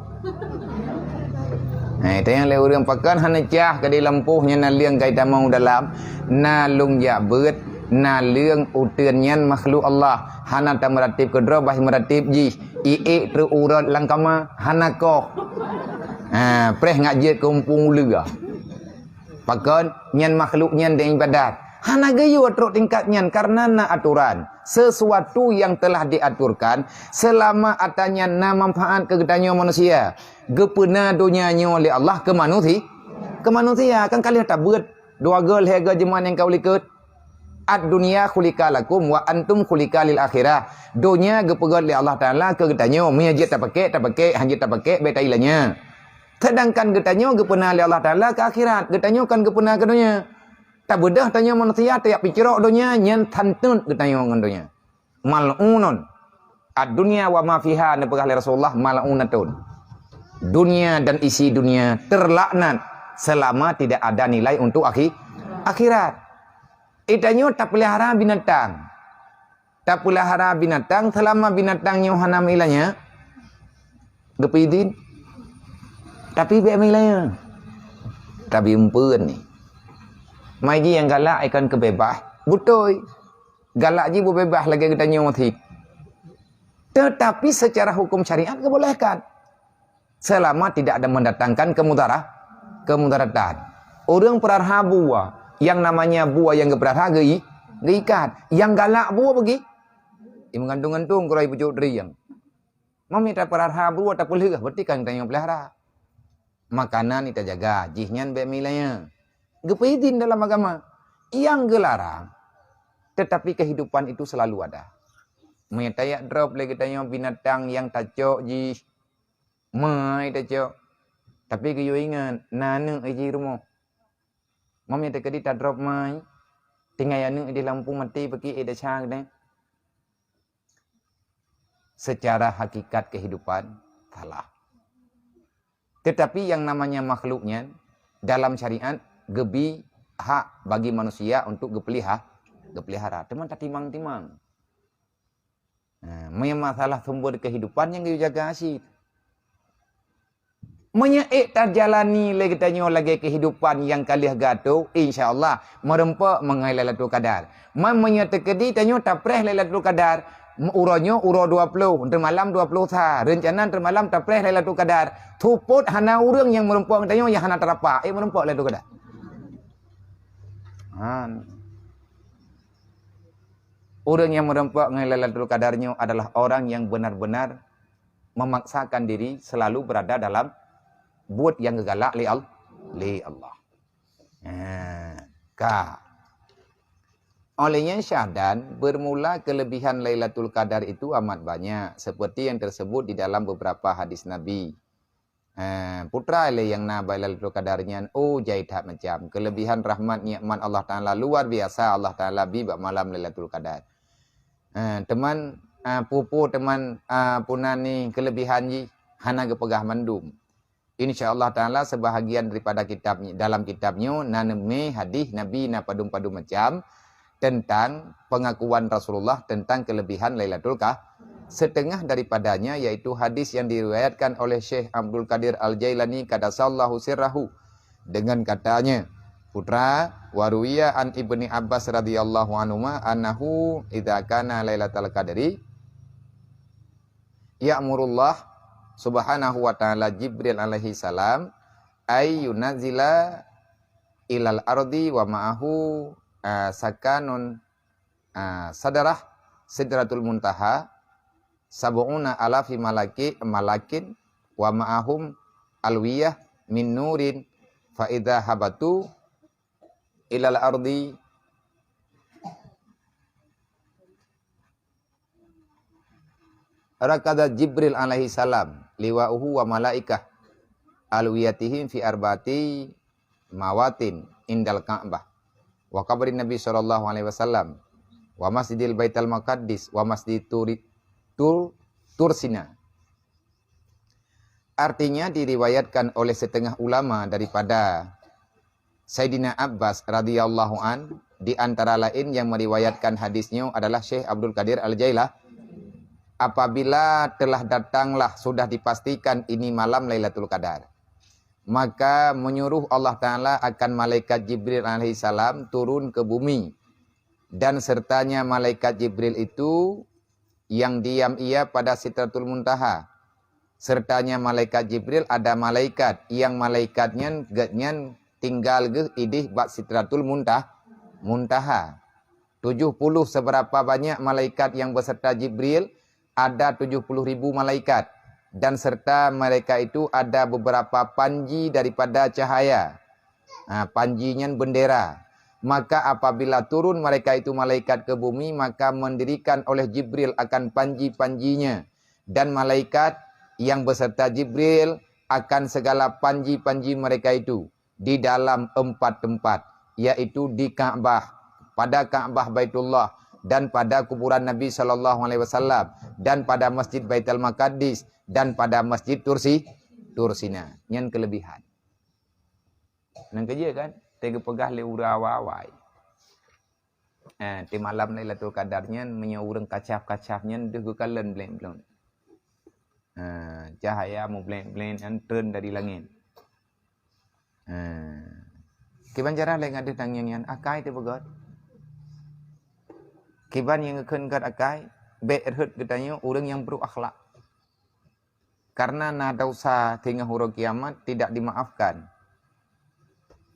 Hai, tanyong lé ureuëng pakon hana cah ka di lampôh nyan naleueng ka itamong dalam. Na lôn jak beuet, naleueng uteuen nyan makhluk Allah. Hana tameuratéb keudroe bah meuratéb jih. Iék trok uroe lam kama, hana koh. Ha, preh ngat jeuet keu umpung uleue. Pakon? Nyan makhluk nyan diibadat. Hana geuyue trok tingkat nyan karena na aturan. Sesuatu yang telah diaturkan, selama ata nyan na manfaat keu geutanyoe manusia. Geupeuna donya nyoe lé Allah keu manusi-, keu manusia. Kan ka lheueh tabeuet dua goe lhée goe jeumeuan nyang ka u likot. "Ad-dunya khuliqa lakum wa antum khuliqa lil akhirah." Donya geupeugét lé Allah Taala keu geutanyoe, meunyo jeuet tapakék, tapakék, han jeuet tapakék, bék tailanya. Sedangkan geutanyoe geupeuna lé Allah Taala keu akhirat, geutanyoe kan geupeuna keu donya. Tabeudôh tanyoe manusia tajak picrok donya, nyan santeut geutanyoe ngon donya. Mal'unun. Ad-dunya wa ma fiha, neupeugah lé Rasulullah, mal'unatun. Dunia dan isi dunia terlaknat selama tidak ada nilai untuk akhi-, akhirat. Geutanyoe tapeulihara binatang. Tapeulihara binatang selama binatang nyoe hana meuilanya, geupeuidin. Tapi bék meuilanya. Tapi umpeuen ni. Mai jih nyang galak ikan keubeubaih. Beutôi. Galak jih beubeubaih lagée geutanyoe cit. Tetapi secara hukum syariat geubolehkan. Selama tidak ada mendatangkan kemudara-, kemudaratan. Ureuëng peulihara bue, yang namanya bue nyang geupeulihara geu-, geuikat. Nyang galak bue bagi, i meugantung-gantung keuroi pucok teuring. Meunyo tapeulihara bue tapeulheueh, berarti kan tanyoe peulihara. Makanan ita jaga, jih nyan bék meuilanya. Geupeuidin dalam agama. Nyang geularang, tetapi kehidupan itu selalu ada. Meunyo tajak drop lé geutanyoe binatang nyang tacok jih, mai tacok. Tapi geuyue ingat, na aneuëk jih rumoh. Meunyo teukeudi tadrop mai, tinggai aneuëk di lampung maté peuki ék desya geude. Secara hakikat kehidupan, salah. Tetapi yang namanya makhluk nyan dalam syariat geubri hak bagi manusia untuk geupeliha-, geupelihara. Teuma tatimang-timang. Ha, meunyoe masalah sumber kehidupan nyang geujaga cit. Meunyoe ék tajalani lé geutanyoe lagée kehidupan nyang ka lheueh geuatô, insya Allah meureumpok meungon Lailatul Qadar. Man meunyoe teukeudi tanyoe tapreh Lailatul Qadar, uroe nyoe uroe dua ploh, teumalam dua ploh sa, reuncana teumalam tapreh Lailatul Qadar. Tupot hana ureuëng nyang meureumpok geutanyoe nyang hana tarapak, ék meureumpok Lailatul Qadar. Han. Ureuëng nyang meureumpok ngon Lailatul Qadar nyoe adalah orang yang benar-benar memaksakan diri selalu berada dalam buet nyang geugalak lé Al-, lé Allah. Ha, ka. Oleh nyan syahdan, bermula kelebihan Lailatul Qadar itu amat banyak, seperti yang tersebut di dalam beberapa hadis Nabi. Eh, putra lé nyang na bak Lailatul Qadar nyan, oh, jai that macam. Kelebihan rahmat nikmat Allah Taala luar biasa Allah Taala bi bak malam Lailatul Qadar. Eh, teuma, eh, peue-peue teuma, eh, puna ni kelebihan jih hana geupeugah mandum. Insya Allah Taala sebahagian daripada kitab nyi-, dalam kitab nyoe na neumé hadis Nabi na padum-padum macam tentang pengakuan Rasulullah tentang kelebihan Lailatul Qadar. Setengah daripadanya yaitu hadis yang diriwayatkan oleh Syekh Abdul Qadir Al-Jailani qaddasallahu sirrahu dengan katanya, putra, waruwiya an Ibni Abbas radhiyallahu anhuma annahu idza kana Lailatul Qadri ya'murullah subhanahu wa ta'ala Jibril alaihi salam ay yunazila ilal ardi wa ma'ahu, ah, sakanun, ah, sadrah sidratul muntaha, sab'una alafi malaki-, malakin wa ma'ahum alwiyah min nurin fa idza habatu ilal ardi rakada Jibril alaihi salam liwa'uhu wa malaikah alwiyatihim fi arba'ati mawatin indal Ka'bah wa qabrin Nabi sallallahu alaihi wasallam wa Masjidil Baitul Muqaddis wa Masjid Turi-, Tur-, Tursina. Artinya diriwayatkan oleh setengah ulama daripada Saidina Abbas radhiyallahu an, di antara lain yang meriwayatkan hadis nyoe adalah Syekh Abdul Qadir Al-Jailah. Apabila telah datanglah sudah dipastikan ini malam Lailatul Qadar, maka menyuruh Allah Taala akan malaikat Jibril alaihissalam turun ke bumi, dan sertanya malaikat Jibril itu yang diam ia pada Sidratul Muntaha. Sertanya malaikat Jibril, ada malaikat, yang malaikat nyan, geuh nyan tinggal geuh idéh bak Sidratul Muntah-, Muntaha. Tujuh puluh seberapa banyak malaikat yang beserta Jibril, ada tujuh puluh ribu malaikat. Dan serta mereka itu ada beberapa panji daripada cahaya. Ha, panji nyan bendera. Maka apabila turun mereka itu malaikat ke bumi, maka mendirikan oleh Jibril akan panji-panjinya. Dan malaikat yang beserta Jibril akan segala panji-panji mereka itu di dalam empat tempat, yaitu di Ka'bah, pada Ka'bah Baitullah, dan pada kuburan Nabi sallallahu alaihi wasallam, dan pada Masjid Baitul Maqdis, dan pada Masjid Tursi, Tursina. Nyan kelebihan. Nang keujeuet kan? Teupeugah lé ureuëng awai-awai. Eh, di malam Lailatul Qadar nyan, meunyoe ureuëng kacaf-kacaf nyan deuh geukalon bleng-bleng. Eh, cahaya mubleng-bleng nyan treun dari langét. Eh, kiban cara lé ngadeuh tangieng nyan akai teupeugöt. Kiban nyang geukheun gét akai, bék rhot geutanyoe ureuëng nyang brok akhlak. Karena na dosa singoh uroe kiamat tidak dimaafkan.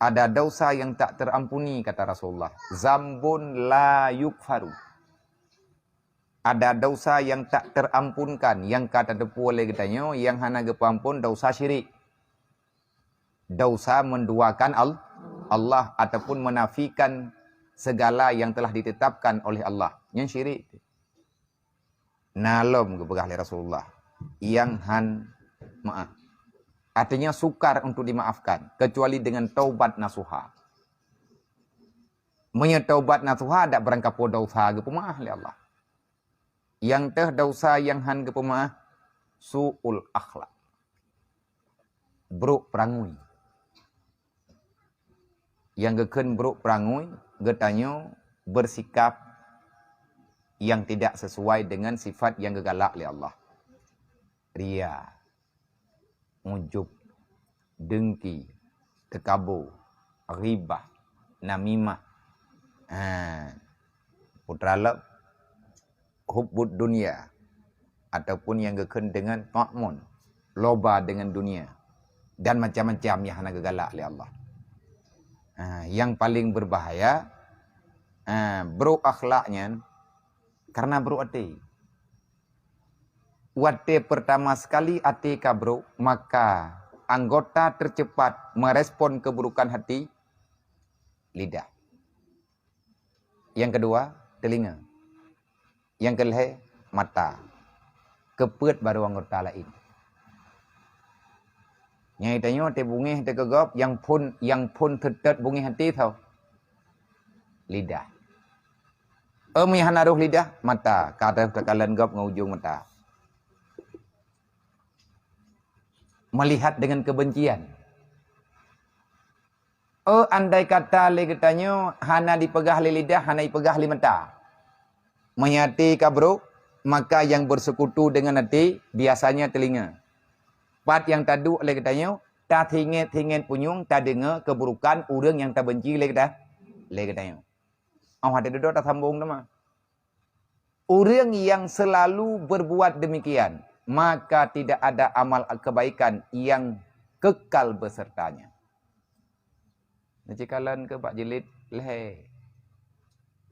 Ada dosa yang tak terampuni, kata Rasulullah. Zambun la yukfaru. Ada dosa yang tak terampunkan, yang ka tateupeue lé geutanyoe, yang hana geupeuampon, dosa syirik. Dosa menduakan Al-, Allah ataupun menafikan segala yang telah ditetapkan oleh Allah. Nyan syirik. Na lom geupeugah lé Rasulullah, nyang han maaf. Artinya sukar untuk dimaafkan, kecuali dengan taubat nasuha. Meunyoe taubat nasuha, dak beurangkapeue dosa geupeumaaf lé Allah. Nyang teuh dosa nyang han geupeumaaf, su'ul akhlak. brok peurangui. Nyang geukheun brok peurangui, geutanyoe beusikap nyang tidak sesuai dengan sifat nyang geugalak lé Allah. Ria, ujub, deungki, teukabo, ghibah, namimah. Ha, putra lom, hubbud dunya, ataupun nyang geukheun deungon ta'mun, loba deungon dunia, dan macam-macam nyang hana geugalak lé Allah. Ha, nyang paleng beubahaya, ha, brok akhlak nyan karena brok até. Watée pertama sekali até ka brok, maka anggota tercepat merespon keburukan hati lidah. Nyang keudua, teulinga. Nyang keulhée, mata. Keupeuet baru anggota laén. Nyang tanyoe teuh bungéh teuh keu gob, nyang phon, nyang phon teutet bungéh até tho. Lidah. Em nyang hana roh lidah, mata. Ka teuh teukalon gob ngon ujong mata. Melihat dengan kebencian. Oh, andai kata lé geutanyoe hana dipeugah lé lidah, hana dipeugah lé mata. Meunyo até ka brok, maka nyang bersekutu dengan até biasanya telinga. Pat nyang taduek lé geutanyoe, tasinget-singet punyueng tadeungoe keuburukan ureuëng nyang tabenci lé geuta-, lé geutanyoe. Oh, hati duduk tasambong teuma. Ureuëng nyang selalu berbuat demikian, maka tidak ada amal kebaikan yang kekal besertanya. Neucikalon keu bak jilid lhée.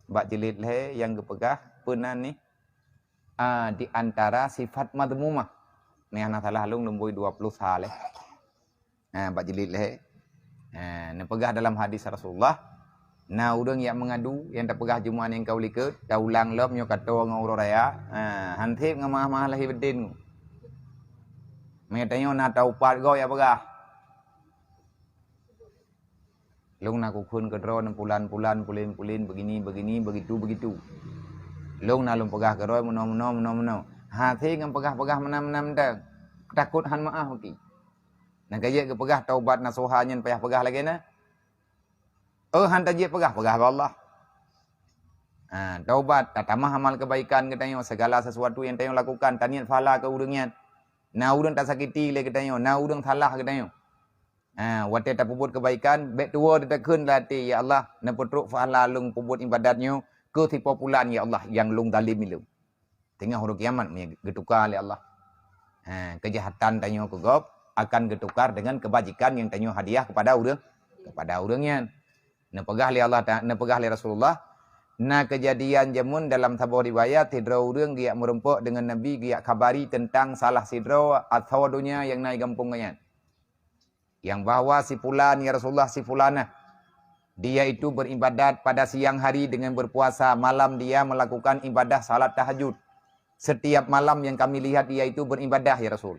Bak jilid lhée nyang geupeugah peunan nih, ah, di antara sifat madhmumah. Nih hana salah lôn lumboi dua puluh sa lé. Ha, bak jilid lhée. Ha, neupeugah dalam hadis Rasulullah, na ureuëng nyang meungadu, nyang tapeugah Jumaat nyang ka u likot, taulang lom nyoe ka toe ngon uroe raya. Ha, han seb ngon mahah-mahah lahé baten. Meunyo tanyoe na taupat gob nyang peugah. Lôn na kukheun keudroe pulan-pulan, pulen-pulen, begini, begini, begitu, begitu. Lôn na lôn peugah keudroe meunoe, meunoe, meunoe, meunoe. Hase ngon peugah-peugah meunan-meunan mantong. Takot han meuáh uti. Nyang ka jeuet geupeugah taubat nasuha nyan payah peugah lagée na. Oh, han tajeuet peugah, peugah bak Allah. Ha, taubat, tatamah amal kebaikan geutanyoe, segala sesuatu nyang tanyoe lakukan, taniet pahala keu ureuëng nyan. Na ureuëng tasakiti lé geutanyoe, na ureuëng salah geutanyoe. Ha, watée tapeubuet keubaikan, bék tuwoe teutakheun lam até, "Ya Allah, neupeutrok pahala lôn peubuet iébadat nyoe keu sipo pulan, ya Allah, nyang lôn zalem ilôn." Teungoh uroe kiamat meunyo geutuka lé Allah. Ha, keujahatan tanyoe keu gob akan geutukar deungon keubajikan nyang tanyoe hadiah kepada ureuëng, kepada ureuëng nyan. Neupeugah lé Allah Ta-, neupeugah lé Rasulullah, na keujadian jameun dalam saboh riwayat, sidroe ureuëng geujak meurumpok deungon Nabi, geujak kabari teuntang salah sidroe asoe donya nyang na di gampông geuhnyan. Yang bahwa si fulan, ya Rasulullah, si fulanah, dia itu beribadat pada siang hari dengan berpuasa, malam dia melakukan ibadah salat tahajud. Setiap malam yang kami lihat dia itu beribadah, ya Rasul.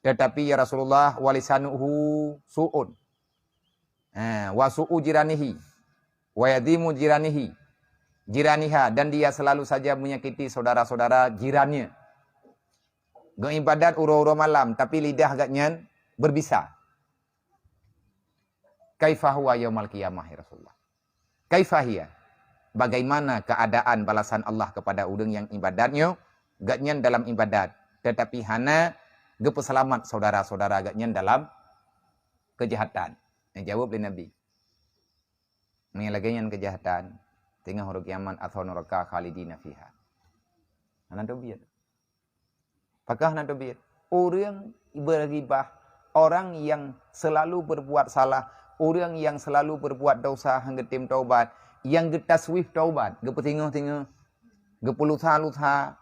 Tetapi, ya Rasulullah, walisanuhu su'un. Ha, wa su'u jiranihi, wa yadhimu jiranihi, jiraniha, dan dia selalu saja menyakiti saudara-saudara jirannya. Geuibadat uroe-uroe malam, tapi lidah geuhnyan berbisa. Kaifa huwa yaumal qiyamah, ya Rasulullah? Kaifa hiya? Bagaimana keadaan balasan Allah kepada ureuëng nyang ibadat nyoe? Geuhnyan dalam ibadat, tetapi hana geupeuseulamat saudara-saudara geuhnyan dalam keujahatan. Nyang jaweueb lé Nabi, "Meunyo lagée nyan keujahatan, teungoh uroe kiamat asoe nuraka khalidina fiha." Hana teubiet. Pakon hana teubiet? Ureuëng beugibah, orang yang selalu berbuat salah, ureuëng yang selalu berbuat dosa han geutem taubat, nyang geutaswif taubat, geupeusingoh-singoh, geupeulusa-lusa,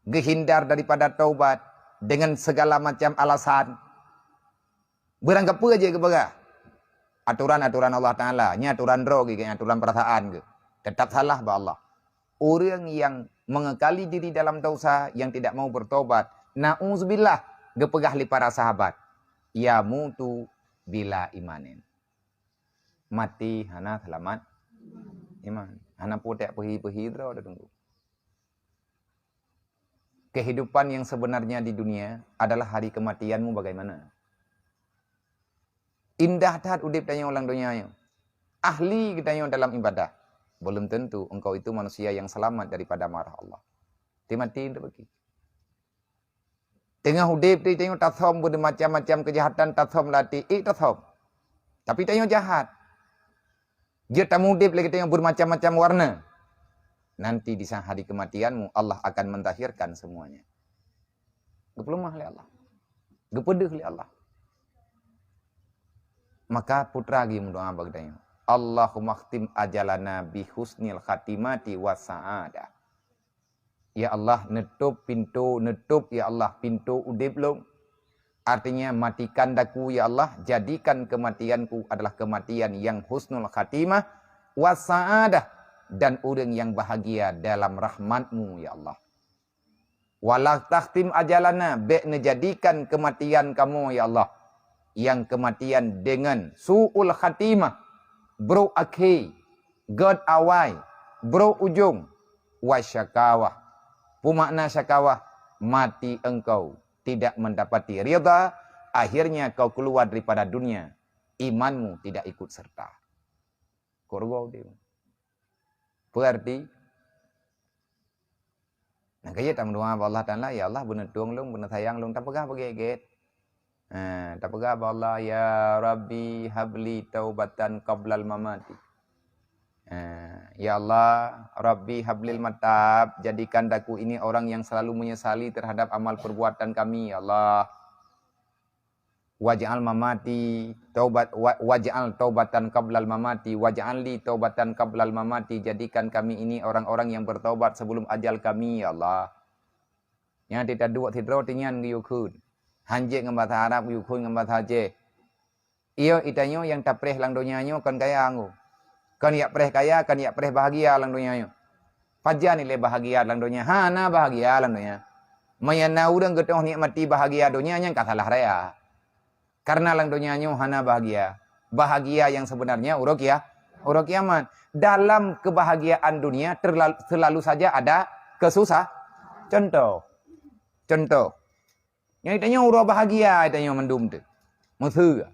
geuhindar daripada taubat dengan segala macam alasan. Beurangkapeue jeuet geupeugah atoran-atoran Allah Taala, nyan atoran droe geuh, atoran peurasaan geuh, teutap salah bak Allah. Ureuëng nyang mengekali diri dalam dosa, yang tidak mau bertobat, na'udzubillah, geupeugah lé para sahabat, "Yamutu bila imanin." Maté hana seulamat iman. Hana putéh peuhi-peuhi droe teungku. Kehidupan yang sebenarnya di dunia adalah hari kematianmu bagaimana. Indah that udeb tanyoe lam donya nyoe. Ahli geutanyoe dalam ibadah. Belum tentu engkau itu manusia yang selamat daripada marah Allah. Ti mati untuk bagi. Teungoh udeb tu tanyoe tasom bermacam-macam kejahatan, tasom lati, eh tasom. Tapi tanyoe jahat. Jeuet tamudeb lagi tanyoe bermacam-macam warna. Nanti di saat hari kematianmu, Allah akan menzahirkan semuanya. Geupeulumah lé Allah. Geupeudeuh lé Allah. Maka putra geuh meudoa bak geutanyoe, "Allahumma khtim ajalana bi husnil khatimati wa sa'adah." Ya Allah, neutôb pintoe, neutôb ya Allah pintoe udeb lôn. Artinya, matikan daku ya Allah, jadikan kematianku adalah kematian yang husnul khatimah, wa sa'adah, dan ureuëng yang bahagia dalam rahmat-Mu ya Allah. Wala takhtim ajalana, bék neujadikan keumatian kamoe ya Allah, nyang keumatian deungon su'ul khatimah, brok akhé, gét awai, brok ujong, wa syakawah. Peue makna syakawah? Mati engkau tidak mendapati ridha, akhirnya kau keluar daripada dunia, imanmu tidak ikut serta. Kok rugoe udeb. Peue arti? Nah, kayée tameudoa bak Allah Taala, "Ya Allah, beuneutueng lôn, beuneusayang lôn," tapeugah beugét-gét. Ha, tapeugah bak Allah, "Ya Rabbi, habli taubatan qablal mamati." Ha, "Ya Allah, Rabbi hablil matab, jadikan daku ini orang yang selalu menyesali terhadap amal perbuatan kami, ya Allah." Waj'al mamati taubat, wa-, waj'al taubatan qablal mamati, waj'al li taubatan qablal mamati, jadikan kami ini orang-orang yang bertaubat sebelum ajal kami, ya Allah. Nyang teuka duek sidroe teunyan geuyue kheun. Hanjeuet ngon basa Arab, geuyue kheun ngon basa Aceh. Iyo, itanyoe nyang tapreh lam donya nyoe kon kaya anggô. Kon jak preh kaya, kon jak preh bahagia lam donya nyoe. Pajan ilée bahagia lam donya? Hana bahagia lam donya. Meunyoe na ureuëng geutanyoe nikmati bahagia donya, nyan ka salah raya. Karena lam donya nyoe hana bahagia. Bahagia yang sebenarnya uroe kia-, uroe kiamat. Dalam kebahagiaan dunia terlal-, selalu saja ada kesusah. Contoh. Contoh. Nyang itanyoe uroe bahagia itanyoe mandum tu. Meuseu.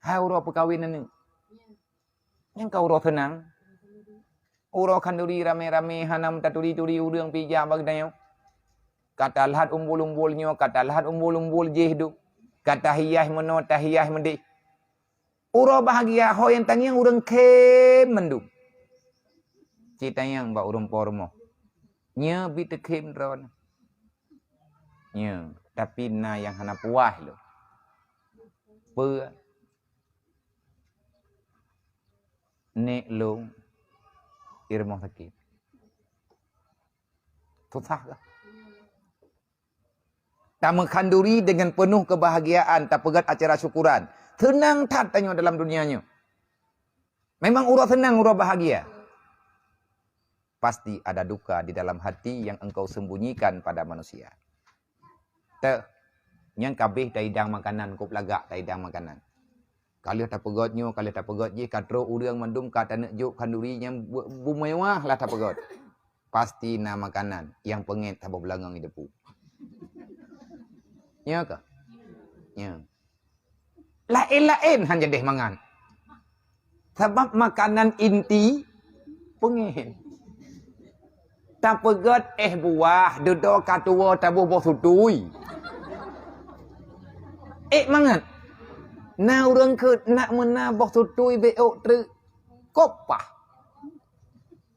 Hai uroe peukawen aneuk. Nyang ka uroe seunang. Uroe khanduri ramé-ramé hana meutaturi-turi ureuëng pih jak bak geutanyoe. Ka talhat umbul-umbul nyoe, ka talhat umbul-umbul jéh duek. Ka tahiaih meunoe, tahiaih meudéh. Uroe bahagia ho nyang tangieng ureuëng khém mandum. Ci tangieng bak ureuëng po rumoh. Nyoe bi teukhém droeneuh. Nyoe, tapi na nyang hana puah lom. Peue? Nek lôn i rumoh sakét. Susah kah? Tameukhanduri dengan penuh kebahagiaan, tapeugét acara syukuran. Seunang that tanyoe dalam dunia nyoe. Memang uroe seunang, uroe bahagia. Pasti ada duka di dalam hati yang engkau sembunyikan pada manusia. Teuh, nyang kabeh taidang makanan, kop lagak taidang makanan. Ka lheueh tapeugét nyoe, ka lheueh tapeugét jih, ka trok ureuëng mandum ka taneuk jok khanduri nyang bu-, bumewah lah tapeugét. Pasti na makanan nyang peungét saboh beulangong di depu. Nya kah? Nya. Laén-laén han jadeh mangat. Sabab makanan inti peungét. Tapeugét éh buah, dudoe ka tuwoe taboh boh sutui. Ék mangat. Na ureuëng kheun nak meuna boh sutui bék ôk treuk. Kop pah.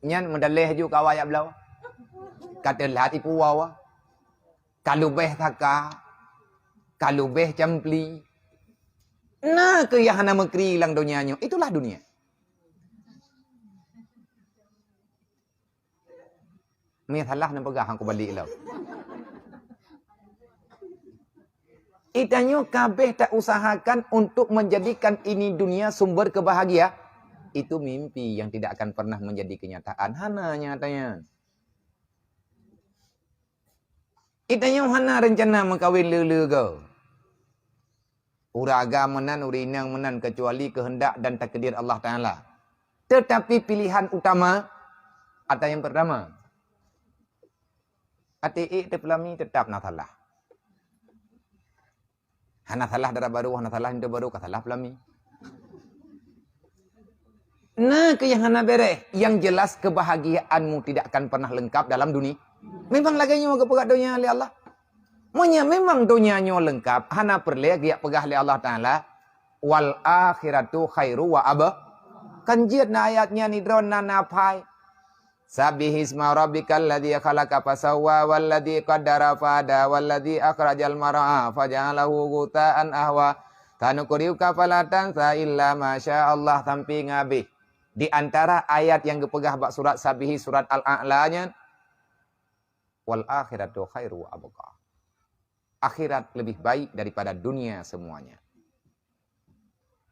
Nyan meudaleh ju kawa jak bloe. Ka teulat ipuwoe. Ka leubeh saka, ka leubeh campli. Na keuh nyang hana meukri lam donya nyoe, itulah dunia. Meunyoe salah neupeugah, aku balik lom. Itanyoe kabeh tausahakan untuk menjadikan ini dunia sumber kebahagia. Itu mimpi yang tidak akan pernah menjadi kenyataan. Hana nyatanya. Itanyoe hana reuncana meukawen le-le goe. Ureuëng agam meunan, ureuëng inong meunan, kecuali keuheundak dan takdir Allah Taala. Teutapi pilihan utama ata nyang peurtama. Até ék teupeulami teutap na salah. Hana salah dara barô, hana salah linto barô, ka salah peulami. Nah, keu nyang hana béreh, yang jelas kebahagiaanmu tidak akan pernah lengkap dalam dunia. Memang lagée nyoe geupeugah donya lé Allah. Meunyoe memang donya nyoe lengkap, hana peureulée geujak peugah lé Allah Taala, "Wal akhiratu khairu wa abqa." Kan jeuet na ayat nyan, idron na, na phai. "Sabbihisma rabbikal ladzi khalaqa fasawwa, wal ladzi qaddara fahada, wal ladzi akhrajal mar'a faja'alahu ghutsa'an ahwa. Sanuqri'uka fala tansa illa ma sya Allah," sampai ngabéh. Di antara ayat nyang geupeugah bak surat Sabbihi, surat Al-A'la nyan, "Wal akhiratu khairu wa abqa." Akhirat lebih baik daripada dunia semuanya.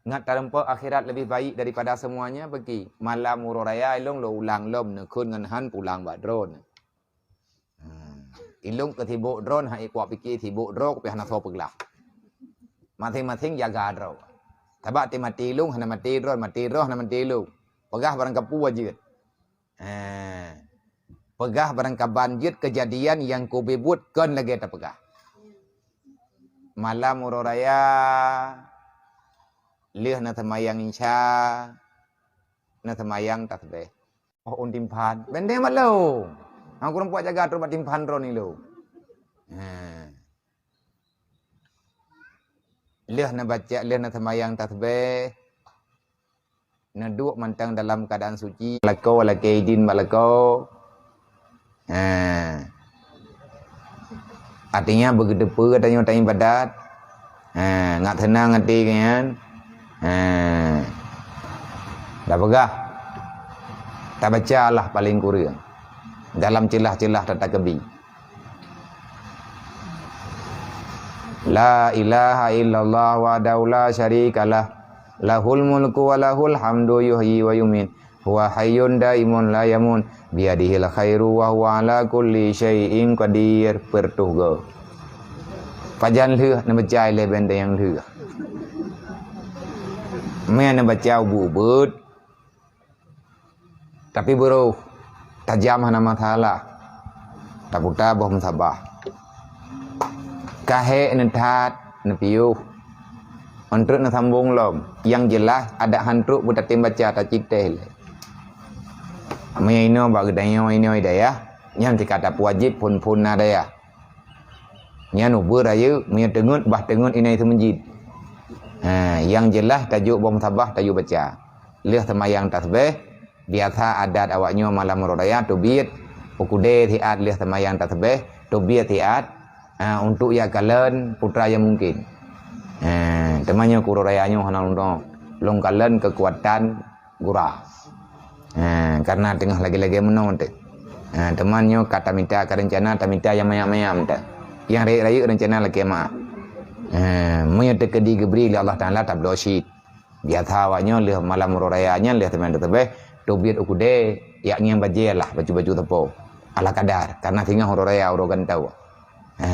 Ngat tareumpok akhirat lebih baik daripada semuanya, bagi malam uroe raya ilong lo ulang lom neukheun ngon han pulang bak droeneuh. Hmm. Ilong keu sibok droeneuh, hai kuak pike sibok droe, kupiah hana soe peuglah. Masing-masing jaga droe. Sabab ti maté ilong hana maté droe, maté droe hana maté ilong. Peugah barang kapeue jeuet. Ha. Peugah barang kaban jeuet kejadian nyang kube buet kon lagée tapeugah. Malam uroe raya, lheueh na seumayang Isya, na seumayang tasbeh. Oh, ôn timphan. Bendeng mat lôn. Hang kureueng puak jaga trok bak timphan droeneuh lôn. Ha. Lheueh na baca, lheueh na seumayang tasbeh, neuduek mantong dalam keadaan suci. Lakoe, lakée idin bak lakoe. Ha. Artinya, beugeuteupeue tanyoe taibadat. Ha, ngat seunang até nyan. Ha. Tapeugah. Tabaca lah paling kureueng. Dalam ceulah-ceulah tatakeubi. La ilaha illallah wahdahu la syarikalah. Lahul mulku wa lahul hamdu yuhyi wa yumiit. Huwa hayyun daimun la yamut. Biyadihil khairu wa huwa ala kulli syai'in qadir. Peuet reutôh goe. Pajan lheueh neubaca ilée bendeng nyang lheueh. Meunan neubaca ubit-ubit. Tapi beurôh, tajam hana masalah. Taputa boh musabah. Ka hék neuthat, neupiôh. Ôn treuk neusambong lom. Nyang jeulaih, adak han trok beutatem baca, tacit teh lé. Meunyoe inoe bak geutanyoe inoe dayah, nyan tika tapeuwajéb phon-phon na dayah. Nyan ubeut rayeuk, meunyoe teungeut, bah teungeut inai seumeujid. Ha, nyang jeulaih tajok boh musabah, tajok baca. Lheueh seumayang tasbeh, biasa adat awaknyoe malam uroe raya teubiet, u keudè siat lheueh seumayang tasbeh, teubiet siat, ha, untuk ya kalon putra nyang mungkin. Ha, teuma nyoe keu uroe raya nyoe hana lôn, lôn kalon keukuatan gura. Ha, karena teungoh lagée-lagée meunoe teuh. Ha, teuma nyoe ka tamita, ka reuncana tamita nyang mayam-mayam teuh. Nyang rayeuk-rayeuk reuncana lakée meu'ah. Ha, meunyoe teukeudi geubri lé Allah Taala tabloe cit. Biasa awaknyoe lheueh malam uroe raya nyan lheueh teuma teubeh, teubiet u keudè, yak ngieng bajée lah baju-baju teupô. Ala kadar, karena singoh uroe raya uroe gantoe. Ha.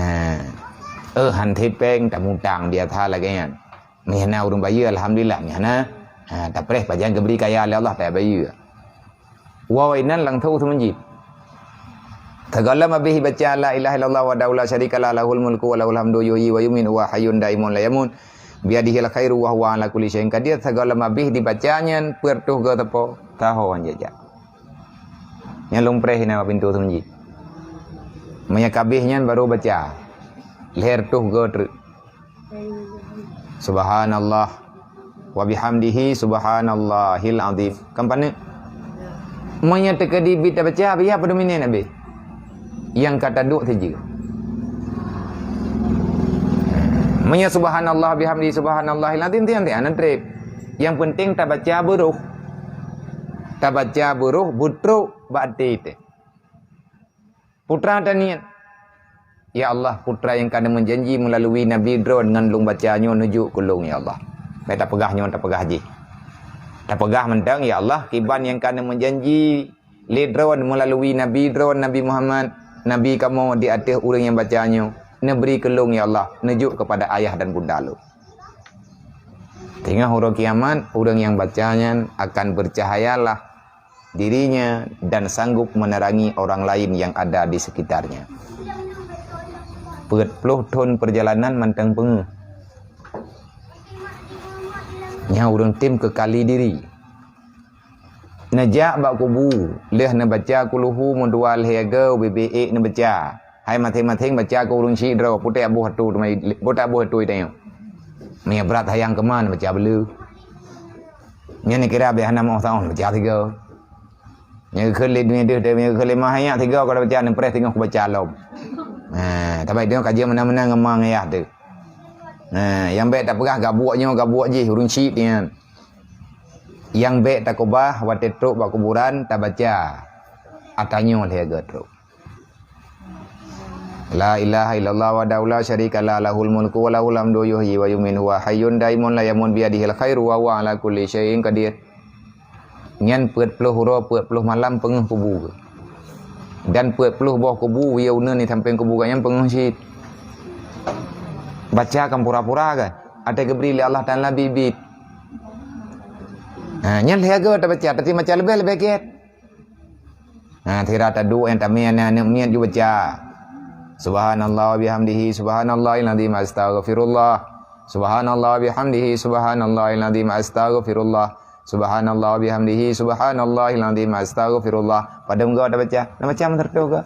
Eh, han sipeng tamutang biasa lagée nyan. Meuhana ureuëng bayeue, alhamdulillah, meuhana. Ha, tapreh pajan geubri kaya lé Allah, tabayeue. Woe inan langsung seumeujid. Sagohlom abéh baca la ilaha illallah wahdahu la syarikalah, lahul mulku wa lahul hamdu, yuhyi wa yumiit, wa hayyun daimun la yamut, biyadihil khairu wa huwa ala kulli syai'in qadir. Sagohlom abéh dibaca nyan peuet reutôh goe teupô, taho han jijak. Nyan lôn preh inan bak pintoe seumeujid. Meunyo ka abéh nyan baru baca lhèe reutôh goe treuk. Subhanallah wa bihamdihi, subhanallahil azim. Kan paneuk? Meunyoe teukeudi bit tabaca, biya padum minét abéh. Nyang ka taduek saja. Meunyoe subhanallah bihamdihi, subhanallahil azim, tiang-tiang na treb. Nyang penting tabaca beurôh. Tabaca beurôh, beutrok bak até teuh. Putra taniet. Ya Allah, putra nyang ka neumeujanji meulalui Nabi Droen ngon lôn baca nyoe neujok keu lôn, ya Allah. Bèk tapeugah nyoe, tapeugah jih. Tapeugah mantong, ya Allah, kiban nyang ka neumeujanji lé Droen meulalui Nabi Droen, Nabi Muhammad, Nabi kamoe di ateueh ureuëng nyang baca nyoe, neubri keu lôn, ya Allah, neujok keupada ayah dan bunda lôn. Teungoh uroe kiamat, ureuëng nyang baca nyan akan bercahayalah dirinya dan sanggup menerangi orang lain yang ada di sekitarnya. Peuet ploh thon peurjalanan mantong peungeuh. Nyang ureuëng tem keu kali diri. Neujak bak kubu, lheueh neubaca kulhu meudua lhée go, ubé-bé ék neubaca. Hai maséng-maséng baca keu ureuëng syiek droe, putéh boh atu teuma, putéh boh atu tanyoe. Meunyoe brat hayang keumah neubaca beuleue. Nyan neukira bèk hana meu saon baca sigoe. Nyang keu lé dunia deuh, nyang keu lé mah ayat tiga kalau baca neupreh teungoh kubaca lom. Ha, tapi dia kaji meunan-meunan ngon mang ayah tu. Ha, yang baik tak peugah gabuek nyoe, gabuek jih ureuëng syiek nyan. Yang baik takubah watée trok bak kuburan tabaca. Atanyoe lhée geutrok. La ilaha illallah wahdahu la syarika lah, lahul mulku wa lahul hamdu, yuhyi wa yumiitu, huwa hayyun daimun la yamut, biyadihil khairu wa huwa ala kulli syai'in qadir. Nyan peuet ploh uroe peuet ploh malam peungeuh kubu. Dan peuet ploh boh kubu, wie uneuen di sampéng kubu gobnyan peungeuh cit. Baca kan pura-pura kan? Até geubri lé Allah Taala bit-bit. Ha, nyan lhée go tabaca, tapi baca leubeh-leubeh gét. Ha, sira taduek nyang tamé aneuk miet ju baca. Subhanallah wa bihamdihi, subhanallahil azim, astaghfirullah. Subhanallah wa bihamdihi, subhanallahil azim, astaghfirullah. Subhanallah wa bihamdihi, subhanallahil azim, astaghfirullah. Padum go tabaca? Neubaca meuseureutoh go.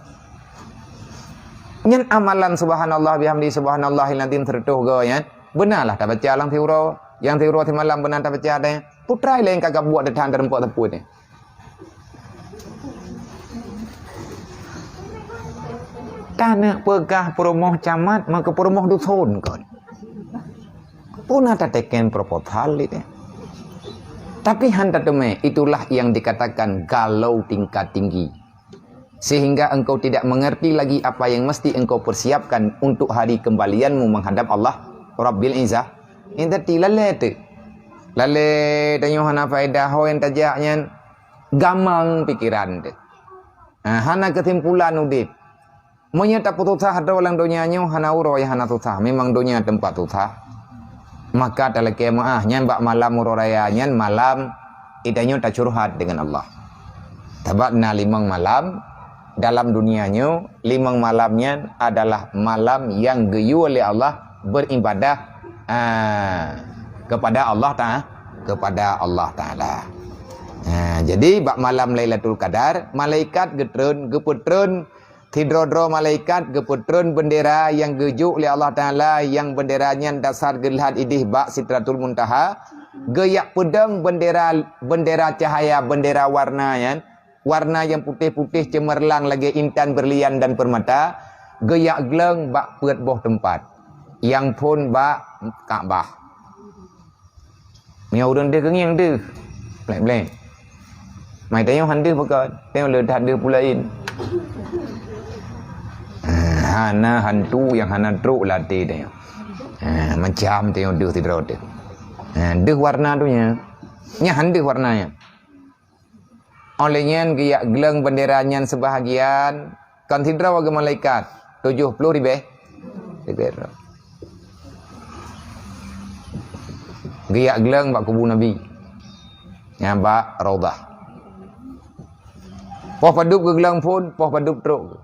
Nyan amalan subhanallah bihamdihi, subhanallahil azim seureutoh go nyan. Beuna lah tabaca lam siuroe. Nyang siuroe simalam beuna tabaca deh. Putra laén ka gabuek teutan teureumpok teupue nyan. Taneuk peugah peurumoh camat, maka peurumoh dusun kon. Puna tateken proposal itu. Tapi hana teumé, itulah yang dikatakan galau tingkat tinggi. Sehingga engkau tidak mengerti lagi apa yang mesti engkau persiapkan untuk hari kembalianmu menghadap Allah Rabbil Izzah. Yang tadi lalé tu. Lalé tanyoe hana faedah ho nyang tajak nyan. Gamang pikiran teuh. Ha, hana keusimpulan udép. Meunyoe tapeususah droe lam donya nyoe, hana uroe hana susah. Memang donya teumpat susah. Maka talakée meuáh nyan bak malam uroe raya nyan malam itanyoe tacurhat deungon Allah. Sabab na limong malam dalam donya nyoe, limong malam nyan adalah malam nyang geuyue lé Allah beribadah, ha, kepada Allah Ta-, kepada Allah Taala. Ha, jadi bak malam Lailatul Qadar, malaikat geutreun, geupeutreun sidroe-droe malaikat, geupeutreun beundera nyang geujok lé Allah Taala, nyang beundera nyan dasar geulhat idéh bak Sidratul Muntaha, geujak peudong beundera, beundera cahaya, beundera warna nyan, warna nyang putéh-putéh ceumeurlang lagée intan, berlian dan permata, geujak gleueng bak peuet boh teumpat, nyang phon bak Ka'bah. Meunyoe ureuëng deuh keungieng deuh. Bleng-bleng. Mai tanyoe han deuh pakon? Tanyoe le that deuh peue laén. Ha, hana hantu nyang hana trok lam até tanyoe. Ha, macam tanyoe deuh sidroe deuh. Ha, deuh warna tu nya. Nyan han deuh warna nyan. Óh lheueh nyan geujak gleueng beundera nyan seubahagian, kon sidroe lagée malaikat, tujoh ploh ribée. Ribée droe. Geujak gleueng bak kubu Nabi. Nyan bak Raudhah. Poh padub geugleueng phon, poh padub trok.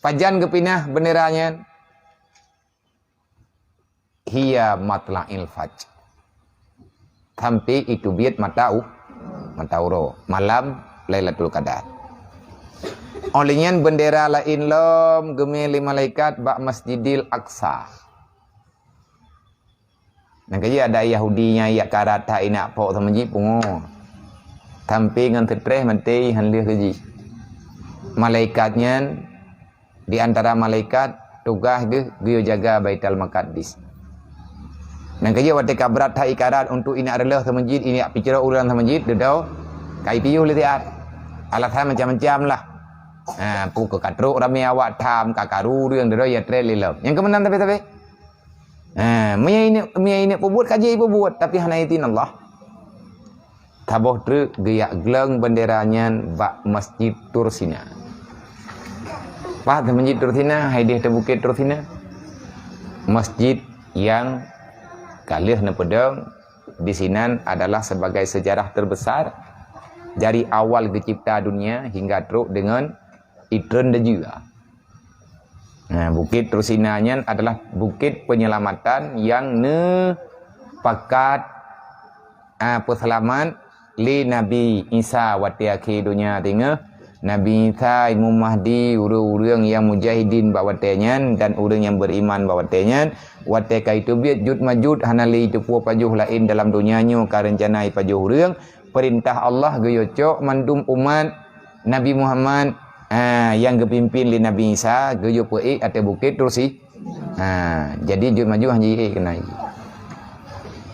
Pajan geupinah beundera nyan? Hiya matla'il fajr. Sampai itu biet mata u-, mata uroe, malam Lailatul Qadar. Óh lheueh nyan beundera laén lom geumé lé malaikat bak Masjidil Aqsa. Nyang keujeuet ada Yahudi nyang jak karat that inak pok sama jih pungo. Sampai ngon seutreh maté han lheueh keujih. Malaikat nyan Di antara malaikat, tugaih geuh geuyue jaga Baitul Maqdis. Nyang keujeuet watée ka brat that ikarat untuk inak reuloh seumeujid, inak piceurok ureuëng seumeujid, dudoe ka ipiôh lé siat. Alasan macam-macam lah. Ha, peue keu ka trok ramé awak tham, ka karu ureuëng, dudoe ya treb lé lom. Nyang keumeunang tapi-tapi. Ha, meunyo ineuk, meunyo ineuk peubuet, ka jeuet peubuet, tapi hana izin Allah. Saboh treuk geujak gleueng beundera nyan bak Masjid Tursina. Pat Masjid Tursina, hai deh teuh Bukét Tursina. Masjid nyang ka lheueh neupeudong disinan adalah sebagai sejarah terbesar dari awal geucipta dunia hingga trok deungon itreun deuh jua. Nah, Bukét Tursina nyan adalah bukét penyelamatan nyang neupakat ah, peuseulamat lé Nabi Isa watée akhé donya teungoh. Nabi Isa, Imam Mahdi, ureuëng-ureuëng nyang mujahidin bak watée nyan dan ureuëng nyang beriman bak watée nyan, watée ka iteubiet Juj Majuj hana lé iteupeue pajoh laén dalam donya nyoe ka reuncana ipajoh ureuëng, peurintah Allah geuyue cok mandum umat Nabi Muhammad, ah, nyang geupimpin lé Nabi Isa geuyue peuék ateueh bukét Tursi. Ha, jadi Juj Majuj hana jiék keunan.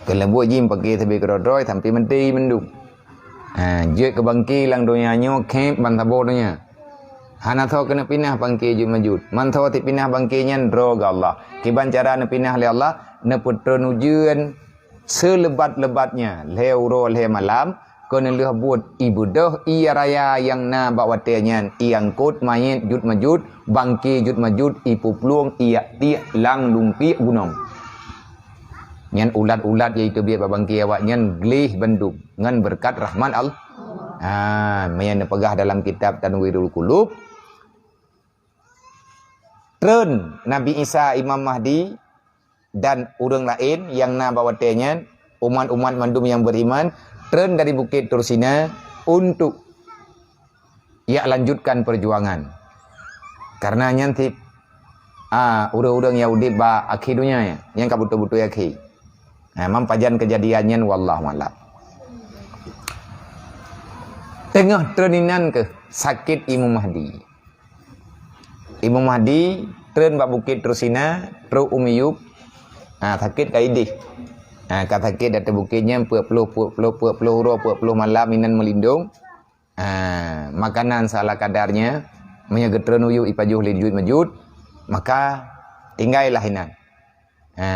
Keuleubuk jih paké sabé keudroe-droe sampoe maté mandum. Ha, jeuet keu bangké lam donya nyoe khép ban saboh donya. Hana soe keuneuk pinah bangké Juj Majuj. Man soe teupinah bangké nyan droe geu Allah. Kiban cara neupinah lé Allah, neupeutreun ujeuen seuleubat-leubatnya, lhée uroe lhée malam, keu neulheueh buet ibeudôh ie raya nyang na bak watée nyan, iangkot manyét Juj Majuj, bangké Juj Majuj ipeuplueng iyak tiek lam lumpiek gunong. Nyan ulat-ulat nyang iteubiet bak bangké awaknyan gleh bandum ngon beureukat rahmat Allah. Ha, meunyan neupeugah dalam kitab Tanwirul Qulub, treun Nabi Isa, Imam Mahdi, dan ureuëng laén nyang na bak watée nyan, umat-umat mandum nyang beriman, treun dari Bukét Tursina untuk yak lanjutkan perjuangan. Karena nyan cit, ah, ureuëng-ureuëng nyang udeb bak akhé donya nyan, nyang ka beutôi-beutôi akhé. Nah, memang pajan kejadian nyan, wallahu a'lam. Teungoh treun inan keuh sakét Imam Mahdi. Imam Mahdi treun bak Bukét Tursina, trok u miyueb. Ha, sakét ka ideh. Ha, ka sakét ateueh bukét nyan peuet ploh, peuet ploh, peuet ploh uroe, peuet ploh malam inan meulindong. Ha, makanan seala kadarnya, meunyoe geutreun u miyueb ipajoh lé Juj Majuj, maka tinggailah inan. Ha,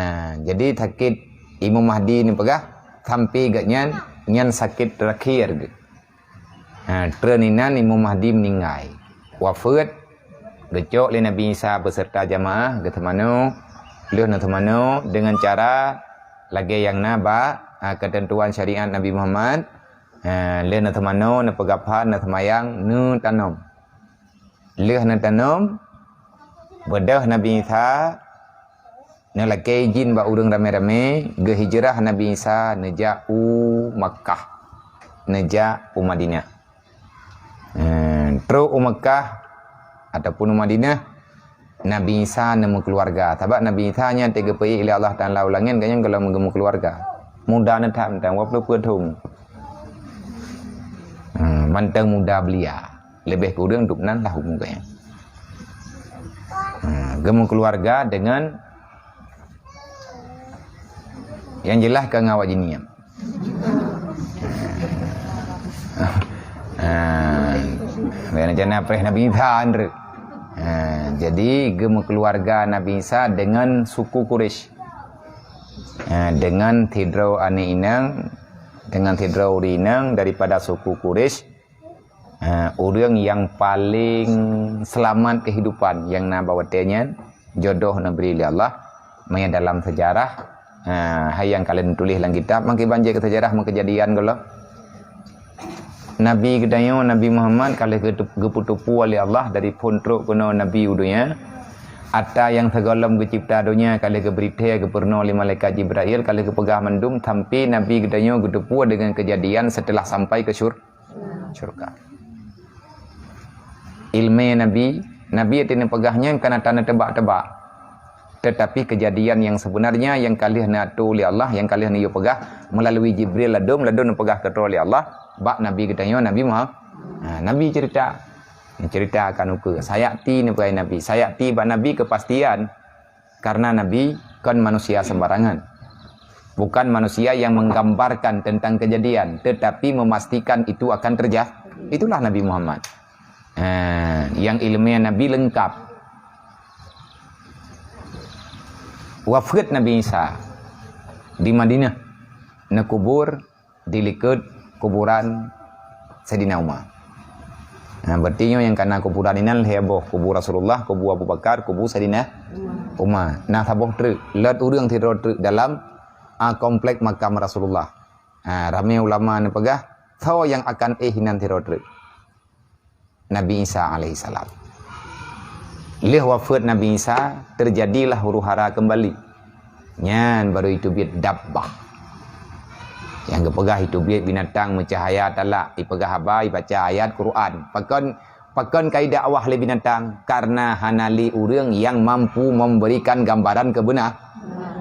jadi sakét Imam Mahdi ni peugah, sampoe gobnyan nyan sakét terakhir geuh. Ha, treun inan Imam Mahdi meuninggai. Wafeuet, geucok lé Nabi Isa beserta jamaah, geuteumanoe, lheueh neuteumanoe deungon cara lagée nyang na bak, ha, keuteuntuan syariat Nabi Muhammad. Ha, lheueh neuteumanoe, neupeugaphan, neuseumayang, neutanom. Lheueh neutanom, beudôh Nabi Isa, neulakée idhin bak ureuëng ramé-ramé, geuhijrah Nabi Isa neujak u Makkah, neujak u Madinah. Eh, trok u Makkah ataupun u Madinah, Nabi Isa neumeukeuluwarga. Sabab Nabi Isa nyan teuk geupeuék lé Allah Taala u langét, gobnyan gohlom geumeukeuluwarga. Muda neutap mantong, dua puluh peuet thon. Hmm, mantong muda belia. Leubeh kureueng dum nan lah umu gobnyan. Hmm, geumeukeuluwarga deungon nyang jeulaih ka ngon awak jih nyan. Ah, rencana preh Nabi Isa, Andre. Ah, jadi geumeukeuluwarga Nabi Isa deungon suku Quraisy. Ah, deungon sidroe aneuëk inong, deungon sidroe ureuëng inong daripada suku Quraisy. Ah, ureuëng nyang paleng seulamat keuhidupan nyang na bak watée nyan, jodoh neubri lé Allah. Meunyoe dalam seujarah, ha, hai nyang ka lheueh neutuléh lam kitab, mangke ban jeuet keu seujarah meukeujadian gohlom. Nabi geutanyoe, Nabi Muhammad, ka lheueh geutu-, geupeuteupeue lé Allah dari phon trok keunoe Nabi u donya. Atra nyang sigohlom geucebta donya ka lheueh geubri thée, geupeurunoe lé malaikat Jibrail, ka lheueh geupeugah mandum, sampoe Nabi geutanyoe geuteupeue deungon keujadian seuteulah sampai keu syur-, syurga. Ileumé Nabi, Nabi nyang neupeugah nyan ka na taneuteuba-teuba. Teutapi keujadian nyang seubeunarnya nyang ka lheueh neuatoe lé Allah, nyang ka lheueh neuyue peugah meulalui Jibril ladôm, ladôm neupeugah keudroe lé Allah bak Nabi geutanyoe, Nabi Muhammad. Ha, Nabi ceurita. Ceurita akan ukeue. Sayati neupeugah Nabi. Sayati bak Nabi keupastian. Karena Nabi kon manusia sembarangan. Bukan manusia yang menggambarkan tentang kejadian, tetapi memastikan itu akan terjadi. Itulah Nabi Muhammad. Ha, nyang ileumé Nabi leungkap. Wafeuet Nabi Isa di Madinah, neukubur di likot kuburan Saidina Umar. Nah, berarti nyoe nyang ka na kuburan inan lhée boh, kubu Rasulullah, kubu Abu Bakar, kubu Saidina Umar. Nah, saboh treuk, lot ureuëng sidroe treuk dalam, a, komplek makam Rasulullah. Ha, ramé ulama neupeugah, soe nyang akan éh inan sidroe treuk? Nabi Isa alaihissalam. Lheueh wafeuet Nabi Isa, teujadilah huru-hara keumbali. Nyan baru iteubiet dabbah. Nyang geupeugah itu biet binatang meucahaya talak, ipeugah haba, ibaca ayat Quran. Pakon, pakon ka idakwah lé binatang? Karena hana lé ureuëng nyang mampu memberikan gambaran kebenar,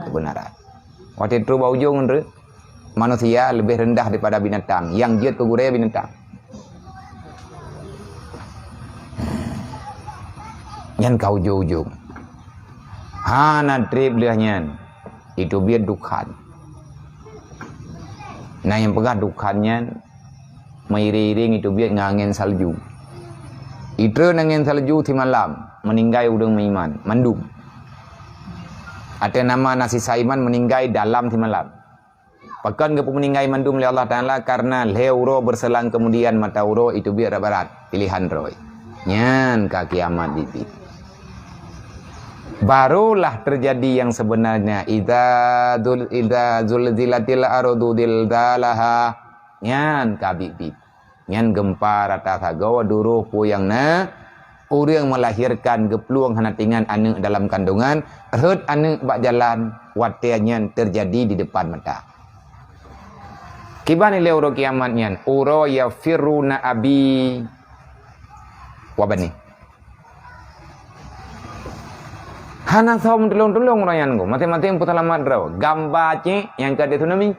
kebenaran. Watée trok bak ujong, manusia lebih rendah daripada binatang. Nyang jeuet keu gurée binatang. Nyan ka ujong-ujong. Hana treb lheueh nyan, itu biet dukhan. Nah, nyang peugah dukhan nyan meuiréng-iréng itu biet ngon angén salju. Itreun angén salju simalam, meuninggai ureuëng meuiman mandum. Ateueh nama na sisa iman meuninggai dalam simalam. Pakon geupeumeuninggai mandum lé Allah Taala? Karena lhée uroe beuselang keumudian mata uroe itu biet rot barat, piléhan droe. Nyan ka kiamat biet-biet. Barulah terjadi yang sebenarnya, idza zul-, idza zulzilatil ardu zilzalaha. Nyan ka biet-biet. Nyan geumpa rata sagoe, duroh peue nyang na, ureuëng meulahirkan geuplueng hana tingan aneuëk dalam kandongan, rhot aneuëk bak jalan, watée nyan teujadi di depan mata. Kiban ilée uroe kiamat nyan, uroe yafirruna abi wa bani. Hana soe meutulông-tulông uroe nyan, maté-maté peuseulamat droe. Gamba cit nyang ka di tsunami.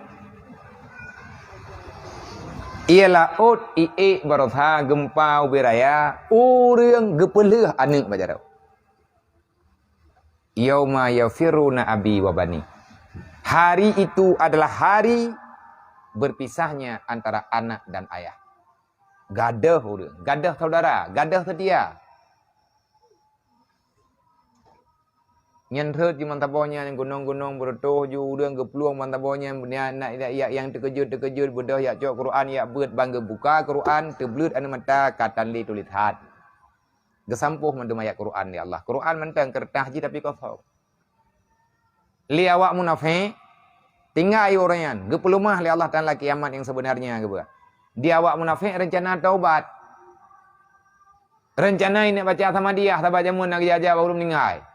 Ié laôt, iék, baroesa, geumpa, ubé raya, ureuëng geupeulheueh aneuëk bak jaroe. Yauma yafirruna abi wa bani. Hari itu adalah hari berpisahnya antara anak dan ayah. Gadôh ureuëng, gadôh saudara, gadôh seutia. Nyan rhot ju meusaboh nyan, gunong-gunong beureutoh ju ureuëng geuplueng meusaboh nyan, na, na, na, nyang teukeujot-teukeujot, beudôh jak cok Quran, jak beuet ban geubuka Quran, teubleuet aneuëk mata, ka tan lé tuléh that. Geusampôh mandum ayat Quran lé Allah. Quran mantong, keureutah jih tapi kosong. Lé awak munafék, tinggai ureuëng nyan, geupeuleumah lé Allah Taala kiamat nyang seubeunarnya geuba. Di awak munafék reuncana taubat. Reuncana ineuk baca Samadiyah sabab jameun na geujak-jak baru meuninggai.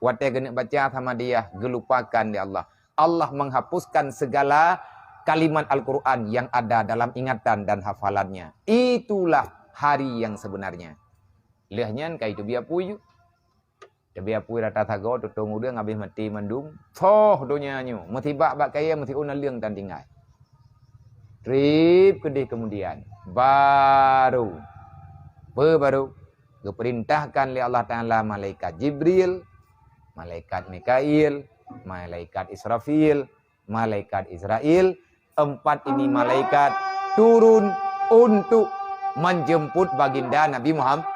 Watée geuneuk baca Samadiyah, geulupakan lé Allah. Allah menghapuskan segala kalimat Al-Quran yang ada dalam ingatan dan hafalannya. Itulah hari yang sebenarnya. Lheueh nyan ka iteubiet apui ju. Teubiet apui rata sagoe, tutong ureuëng habéh maté mandum. Soh donya nyoe, meusibak bak kayée, meusiôn naleueng tan tinggai. Treb keudeh keumudian, baru, peue baru? Geupeurintahkan lé Allah Taala malaikat Jibril, malaikat Mikail, malaikat Israfil, malaikat Israel, empat ini malaikat turun untuk menjemput baginda Nabi Muhammad.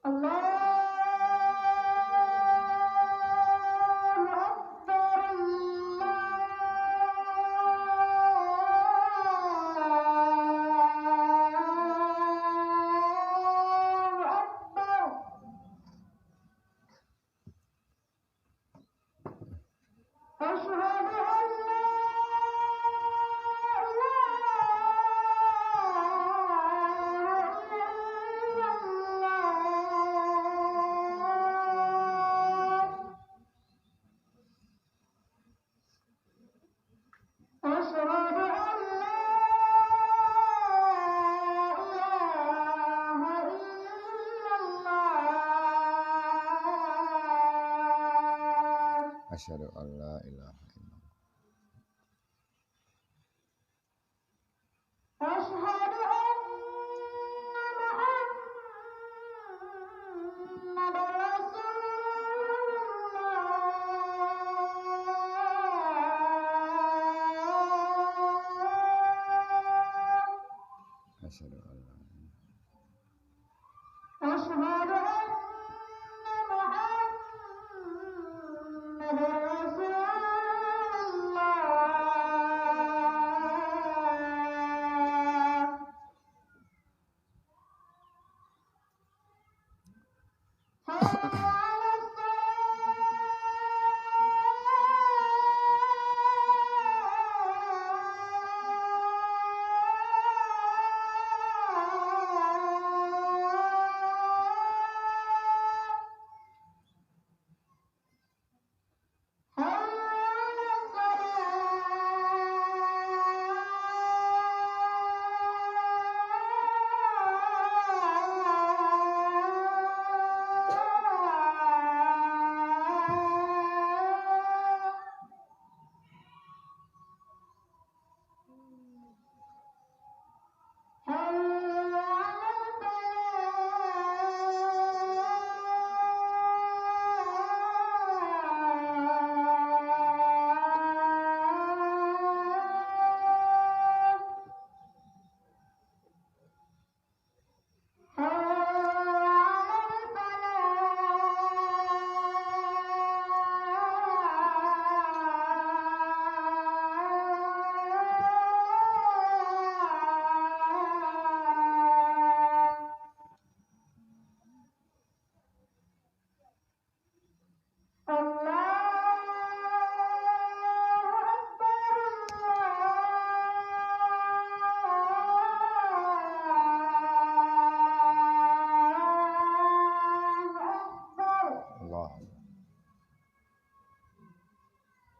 الله أكبر، الله أكبر. أشهد أن لا إله إلا الله. أشهد أن لا إله إلا الله. أشهد أن لا إله إلا الله. أشهد أن محمدا رسول الله. أشهد أن لا إله أشهد أن محمدا رسول الله. حي على الصلاة.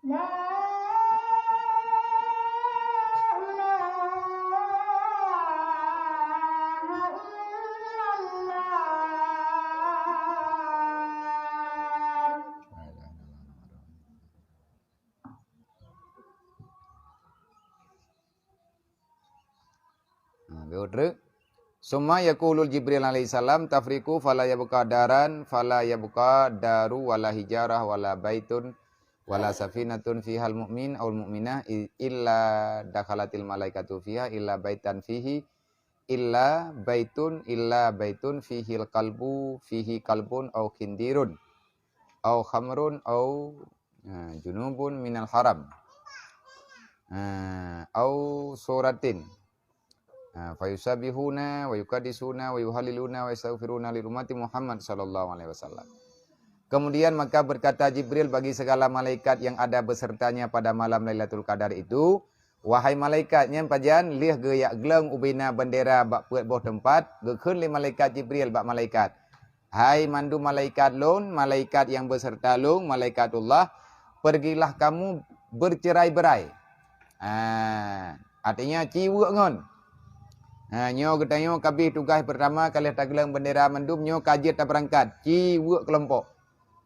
La ilaha illallah. Nah, beutreuk. Summa yaqulu Jibril alaihissalam, "Tafriqu fala yabqa daran, fala yabqa daru wala hijarah wala baitun wala safinatun fihal mu'min aul mu'minah i-, illa dakhalatil malaikatu fiha illa baitan fihi, illa baitun, illa baitun fihil qalbu, fihi qalbun au khindirun au khamrun au, ha, junubun minal haram, ha, au suratin." Ha, fayusabihuna wa yukadisuna wa yuhaliluna wa yastaghfiruna li ummati Muhammad sallallahu alaihi wasallam. Kemudian maka berkata Jibril bagi segala malaikat yang ada besertanya pada malam Lailatul Qadar itu, "Wahai malaikat, nyan pajan lheueh geujak gleng ubena bendera bak peuet boh teumpat, geukheun lé malaikat Jibril bak malaikat, 'Hai mandum malaikat lôn, malaikat yang beserta lôn, malaikatullah, pergilah kamu bercerai-berai.'" Ah, artinya, "Ci weuek ngon." Ha, nyoe geutanyoe ka abéh tugaih peurtama ka lheueh tagleng bendera mandum, nyoe ka jeuet tabeurangkat, ci weuek keulompok.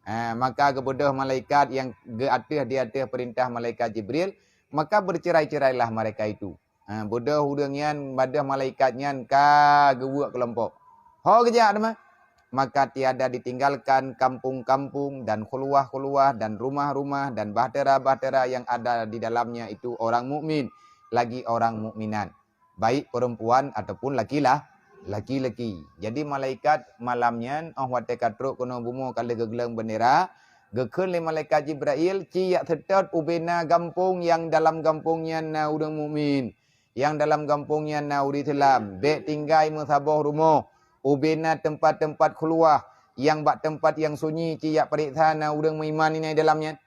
Ha, maka geubeudôh malaikat nyang geuateueh di ateueh peurintah malaikat Jibril, maka bercerai-cerailah mereka itu. Ha, beudôh ureuëng nyan, beudôh malaikat nyan ka geuweuek keulompok. Ho geujak teuma, maka tiada ditinggalkan kampung-kampung dan khuluwah-khuluwah dan rumah-rumah dan bahtera-bahtera yang ada di dalamnya itu orang mukmin, lagi orang mukminat, baik perempuan ataupun lakilah-, laki-laki. Jadi malaikat malam nyan, óh watée ka trok keunoe bumoe ka lheueh geugleueng bendera, geukheun lé malaikat Jibrail, "Ci jak seutôt ubena gampông nyang dalam gampông nyan na ureuëng mukmin, nyang dalam gampông nyan na ureuëng Islam. Bék tinggai meusaboh rumoh, ubena teumpat-teumpat khuluwah, nyang bak teumpat nyang sunyi, ci jak pareksa na ureuëng meuiman inai dalam nyan."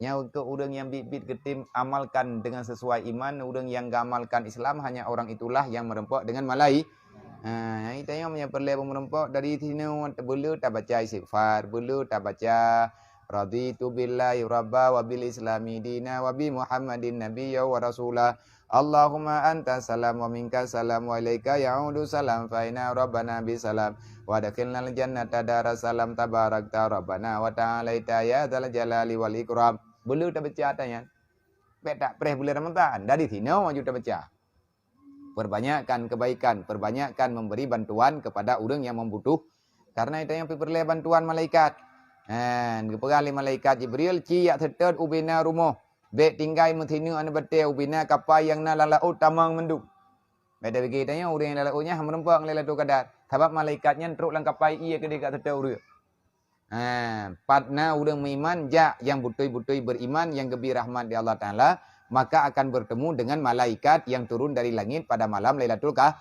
Nyan keuh ureuëng nyang biet-biet geutem amalkan dengan sesuai iman, ureuëng nyang geuamalkan Islam hanya orang itulah yang meureumpok dengan malai-, ha, nyang tanyoe meunyoe peureulée meureumpok dari sinoe, beuleu tabaca istighfar, beuleu tabaca, "Raditu billahi rabba wa bil islami dina wa bi Muhammadin nabiyya wa rasula. Allahumma anta salam wa minka salam wa ilaika ya'udu salam fa inna rabbana bi salam. Wa adkhilnal jannata dara salam tabarakta rabbana wa ta'alaita ya dzal jalali wal ikram." Beuleu tabaca ata nyan. Bék tak preh bulan Ramadan, dari sinoe aju tabaca. Perbanyakkan kebaikan, perbanyakkan memberi bantuan kepada ureuëng yang membutuh-, karena itu nyang peureulée bantuan malaikat. Ha, geupeugah lé malaikat Jibril, "Ci jak seutôt ubena rumoh, bék tinggai meusineuk aneuk batée ubena kapai nyang na lam laôt tamong mandum." Bék tabagi tanyoe ureuëng nyang lam laôt nyan meureumpok ngon Lailatul Qadar, sabab malaikat nyan trok lam kapai ié keudeh ka seutôt ureuëng. Ha, pat na ureuëng meuiman jak, nyang beutôi-beutôi beriman, nyang geubri rahmat di Allah Taala, maka akan bertemu dengan malaikat yang turun dari langit pada malam Lailatul Qah-,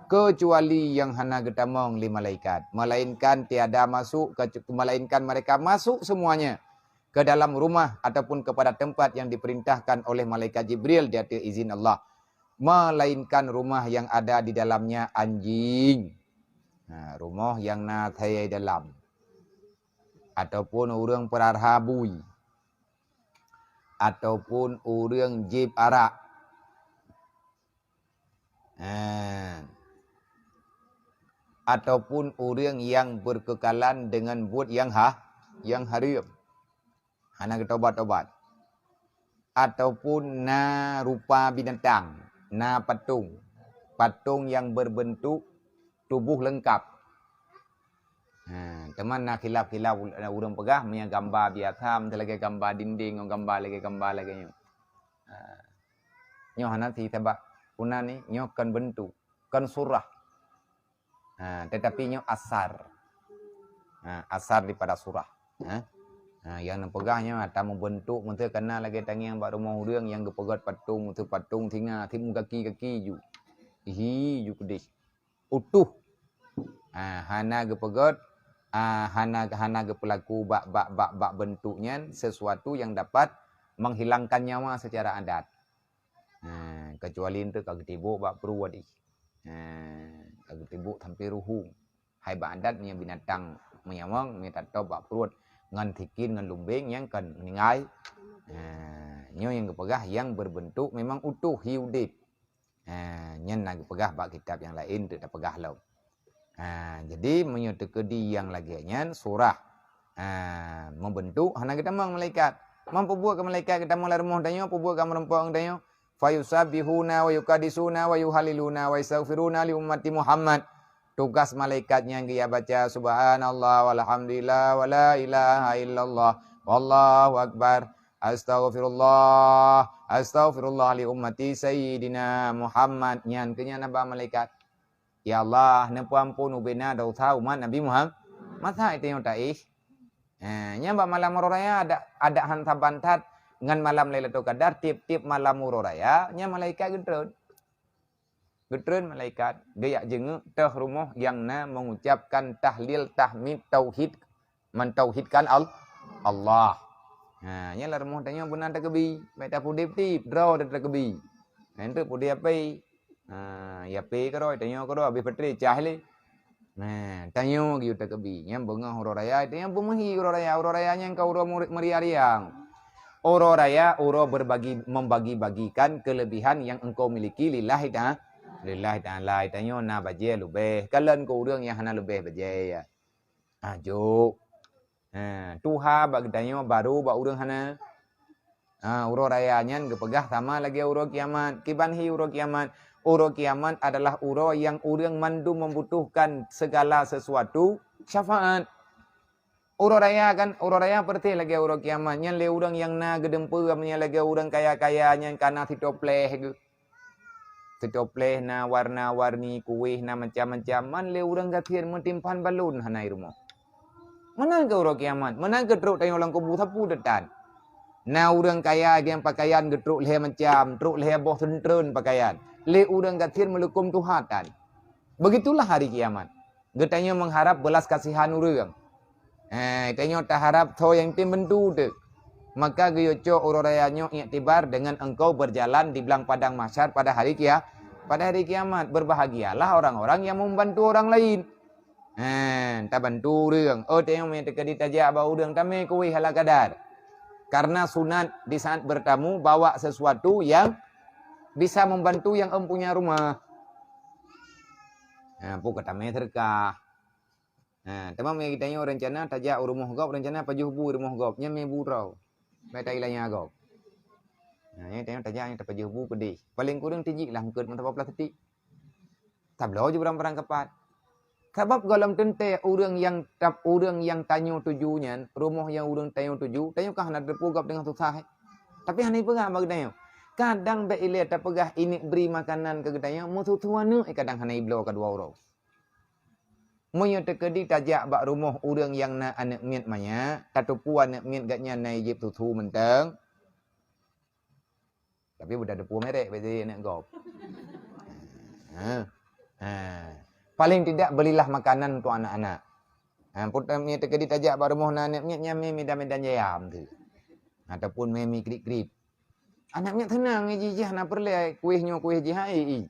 kecuali yang hana geutamong lé malaikat, melainkan tiada masuk, kecu-, melainkan mereka masuk semuanya ke dalam rumah ataupun kepada tempat yang diperintahkan oleh malaikat Jibril di atas izin Allah, melainkan rumah yang ada di dalamnya anjing. Nah, rumoh nyang na thayai dalam, ataupun ureuëng peurara bui, ataupun ureuëng jieb arak, ha, ataupun ureuëng nyang berkekalan dengan buet nyang ha-, nyang hareuem, hana geutobat-tobat, ataupun na rupa binatang, na patong, patong nyang berbentuk tubuh lengkap. Ha, teuma na khilaf-khilaf ul-, ureuëng peugah, meunyoe gamba biasa, misal lagée gamba dinding, ngon gamba lagée, gamba lagée nyoe. Ha. Nyoe hana sih, sabab peue nan nyoe kon bentuk, kon surah. Ha, tetapi nyoe asar. Ha, asar daripada surah. Ha? Ha, nyang neupeugah nyoe ata meubentuk, misal kana lagée tangieng bak rumoh ureuëng nyang geupeugét patong, misal patong singa, simukaki-kaki ju. Ihi ju keudeh. Utuh. Ha, hana geupeugét, ha, hana, hana geupeulaku bak, bak, bak, bak bentuk nyan sesuatu yang dapat menghilangkan nyawa secara adat. Ha, kecuali enteuk ka geutibok bak pruet ih. Ha, ka geutibok sampai ruhueng. Hai bak adat meunyoe binatang meuyawang, meunyoe tatop bak pruet ngon sikin ngon lumbeng nyang kon meuninggai. Ha, nyoe nyang geupeugah nyang berbentuk memang utuh, hi udeb. Ha, nyan na geupeugah bak kitab nyang laén teuk tapeugah lom. Ha, jadi meunyoe teukeudi nyang lagée nyan surah, ha, meubentuk hana geutamong malaikat. Man peubuet keu malaikat geutamong lam rumoh tanyoe, peubuet keu meurumpok tanyoe. Fayusabbihuna wa yuqaddisuna wa yuhalliluna wa yastaghfiruna li ummati Muhammad. Tugas malaikat nyan geujak baca, "Subhanallah walhamdulillah wala ilaha illallah wallahu akbar. Astaghfirullah, astaghfirullah li ummati sayyidina Muhammad." Nyan keuh nyan haba malaikat. "Ya Allah, neupeuampon ubena dosa umat Nabi Muhammad." Masa itu nyang taih. Eh, nyan bak malam uroe raya ada, ada han saban that ngon malam Lailatul Qadar, tiep-tiep malam uroe raya, nyan malaikat geutreun. Geutreun malaikat, geujak jeungeuk teuh rumoh nyang na mengucapkan tahlil, tahmid, tauhid, mentauhidkan Al-, Allah. Ha, nyan lam rumoh tanyoe beuna takeubi, bèk tapudeb-teb, droe tatakeubi. Nyan teuk pudeb api. Ha, ya api keudroe, tanyoe keudroe, habéh baterai cah lé. Nah, tanyoe geuyue takeubi. Nyan beungoh uroe raya, tanyoe beumeuhi uroe raya. Uroe raya nyan ka uroe muri-, meuria-ria. Uroe raya, uroe berbagi, membagi-bagikan kelebihan yang engkau miliki lillahi ta-, lillahi ta'ala. Tanyoe na bajée leubeh. Kalon keu ureuëng nyang hana leubeh bajée, ya. Ah, jok. Ha, tuha bak geutanyoe baru bak ureuëng hana. Ha, uroe raya nyan geupeugah sama lagée uroe kiamat. Kiban hi uroe kiamat? Uroe kiamat adalah uroe nyang ureuëng mandum membutuhkan segala sesuatu syafaat. Uroe raya kan, uroe raya persis lagée uroe kiamat. Nyan lé ureuëng nyang na geudeumpeu, nyan lagée ureuëng kaya-kaya nyan kana sitopleh geuh. Sitopleh na warna-warni, kueh na macam-macam, man lé ureuëng gasien meutimpan balon hana i rumoh. Meunan keu uroe kiamat, meunan keu trok tanyoe lam kubu sapeue teutan. Na ureuëng kaya nyang pakaian geutrok lhée macam, trok lhée boh seutreun pakaian. Lé ureuëng gasien meulukôm tuha tan. Begitulah hari kiamat. Geutanyoe mengharap belas kasihan ureuëng. Eh, tanyoe taharap soe nyang tem bantu teuk. Maka geuyue cok uroe raya nyoe iktibar dengan engkau berjalan di blang padang mahsyar pada hari kia-, pada hari kiamat. Berbahagialah orang-orang yang membantu orang lain. Eh, tabantu ureuëng. Oh, tanyoe meuteukadi tajak bak ureuëng, tamé kueh ala kadar. Karena sunat di saat bertamu bawa sesuatu yang bisa membantu yang empunya rumah. Ha, pu ka tamé sedekah. Ha, teuma meunyoe geutanyoe rencana tajak u rumoh gob, rencana pajoh bu i rumoh gob, nyan mé bu droe. Bèk tailanya gob. Ha, nyan tanyoe tajak nyan tapajoh bu keudeh. Paléng kureueng tijik lah eungkot meusaboh plastik. Tabloe ju barang-barang keupat. Sabab gohlom teuntée ureuëng nyang tap, ureuëng nyang tanyoe tuju nyan, rumoh nyang ureuëng tanyoe tuju, tanyoe ka hana teupeue gob teungoh susah. Tapi hana ipeugah bak geutanyoe. Kadang bèk ilée tapeugah ineuk bri makanan keu geutanyoe, meususu aneuk kadang hana ibloe ka dua uroe. Meunyoe teukeudi tajak bak rumoh ureuëng nyang na aneuk miet manyak, tateupeue aneuk miet gobnyan na jieb susu mantong. Tapi beuda teupeue merek bak jih aneuk gob. Ha. Ha. Paling tidak belilah makanan untuk anak-anak. Ha, put-, meunyoe teukeudi tajak bak rumoh na aneuk miet nyan mé midan-midan jayam tu. Ataupun mé mi krip-krip. Aneuk miet seunang jih, jih hana peureulée kueh nyoe kueh jih hai.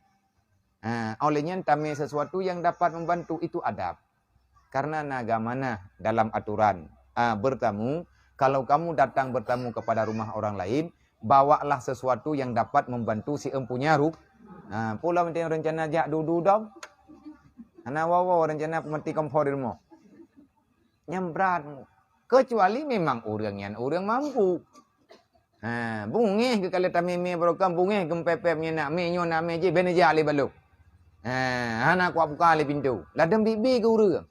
Ha, oleh nyan tamé sesuatu yang dapat membantu itu adab. Karena na agama na dalam aturan, ha, bertamu, kalau kamu datang bertamu kepada rumah orang lain, bawalah sesuatu yang dapat membantu si empunya ru-, ha, pula meuntang rencana jak dudu dong. Hana woe-woe rencana peumati kompor di rumoh. Nyan brat. Kecuali memang ureuëng nyan ureuëng mampu. Ha, bungéh geukalon tamé-mé barokah, bungéh geumpép-pép nyan nak mé nyoe nak mé jih, bèk neujak lé baloh. Ha, hana kuat buka lé pintoe. Ladôm bibi keu ureuëng.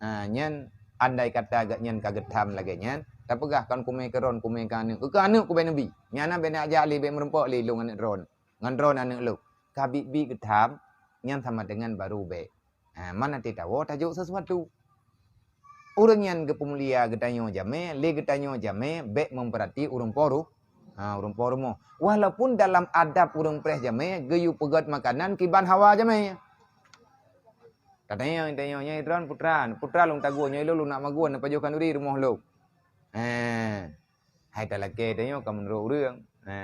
Ha, nyan andai kata gobnyan ka geutham lagée nyan, tapeugah kon kumé keu droen, kumé keu aneuk. Keu aneuk kubèk neubi. Nyan na bèk neujak lé, bèk meurumpok lé lôn aneuk droen. Ngon droen aneuk lôn. Ka bibi geutham, nyan sama dengan baru bèk. Ha, man até tawoe tajok sesuatu. Ureuëng nyan geupeumulia geutanyoe jamé, lé geutanyoe jamé bèk meupeurati ureuëng po ru-, ha, ureuëng po rumoh. Walaupun dalam adab ureuëng preh jamé geuyue peugét makanan kiban hawa jamé. Katanya, tanya, "Nyai droen putra, putra lôn tagun, nyai lôn, lôn nak magun, neupajoh khanuri rumoh lôn." Ha. Hai talakée tanyoe ka meunurot ureuëng. Ha,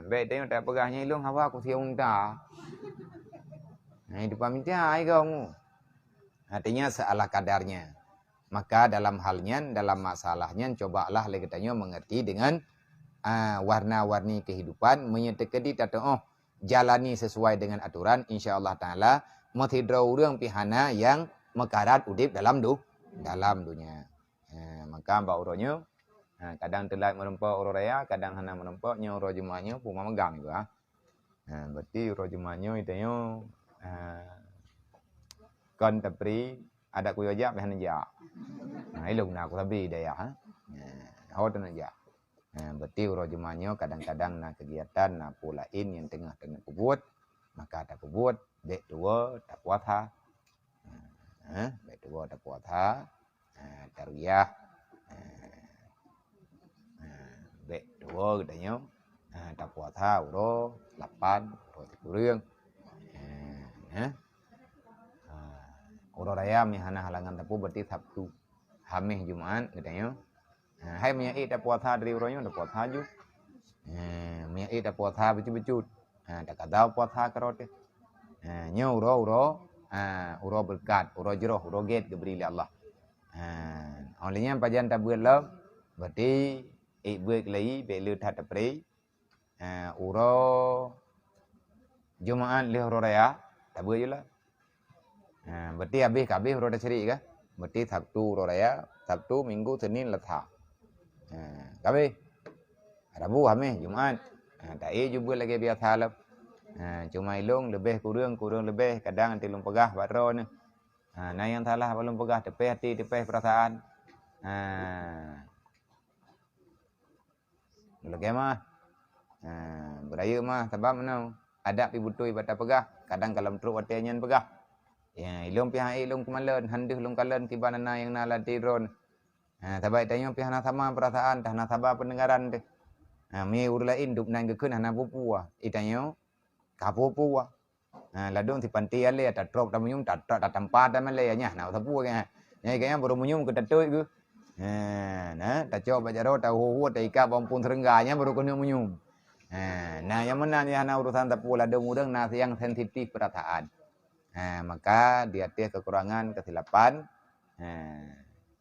bèk tanyoe tapeugah nyai lôn hawa kusieng unta. Hai dipamita ai gong. Artinya seala kadarnya. Maka dalam hal nyan, dalam masalah nyan, cobalah lé geutanyoe mengerti dengan ha, warna-warni kehidupan, meunyoe teukeudi tateuoh jalani sesuai dengan aturan, insya Allah Taala meusidroe ureuëng pih hana nyang meukarat udeb dalam du dalam dunia. Ha, maka bak uroe nyoe, ha, kadang teulat meureumpok uroe raya, kadang hana meureumpok, nyoe uroe Jumat nyoe puma megang juga. Ha, berarti uroe Jumat nyoe tanyoe, ha, kon tapri adak kuyue jak pih hana jak. Ha, ilong na aku sabi dayah, ha. Ha, ho tu nak jak. Ha, berarti uroe Jumat nyoe kadang-kadang na kegiatan, na peue laén nyang teungoh taneuk peubuet, maka tapeubuet, bék tuwoe tapuasa. Ha, bék tuwoe tapuasa, ha, tarwiyah. Ha, ha, bék tuwoe geutanyoe, ha, tapuasa uroe lapan, uroe sikureueng. Ha, ha. Ha, uroe raya meuhana halangan teupeu berarti Sabtu. Haméh Jumat geutanyoe. Ha, hai meunyoe ék tapuasa dari uroe nyoe, tapuasa ju. Ha, meunyoe ék tapuasa bacut-bacut. Ha, takada puasa keurot teuh. Ha, nyoe uroe-uroe, ha, uroe beureukat, uroe jroh, uroe gét geubri lé Allah. Ha, óh lheueh nyan pajan tabeuet lom, berarti ék beuet keulai, bék le that tapri. Ha, uroe Jumat lheueh uroe raya, tabeuet ju lah. Ha, berarti habéh ka habéh uroe tasyrik kan? Berarti Sabtu uroe raya, Sabtu, Minggu, Senin, Selasa. Ha, ka habéh. Rabu, Haméh, Jumat. Ha, taék ju beuet lagée biasa lom. Ha, cuma ilong leubeh kureueng, kureueng leubeh, kadang até lôn peugah bak droeneuh. Ha, na nyang salah bak lôn peugah, teupeh até, teupeh peurasaan. Ha. Lagée mah. Ha, beurayeuk mah, sabab meunoe, adak pih beutôi bak tapeugah, kadang ka lom trok watée nyan peugah. Ya, ilong pih han ék lôn keumalon, han deuh lôn kalon kiban na nyang na lam até droeneuh. Ha, sabab tanyoe pih hana sama peurasaan, hana sama peundengaran teuh. Ha, mi ureuëng laén dub nan geukheun hana peue-peue, itanyoe ka peue-peue. Ha, ladôm sipanti alée, tatrok tameuyuem, tatrok tatampa tamalée, nyan hana sapeue kan. Nyan kayang baru meuyuem keu tatot geuh. Ha, na, tacok bak jaroe, tahueh-hueh, taika bak phon seurengga, nyan baru keuneuk meuyuem. Ha, na nyang meunan nyan hana urusan sapeue, ladôm ureuëng na nyang sensitif peurasaan. Ha, maka di ateueh kekurangan, kesilapan, ha,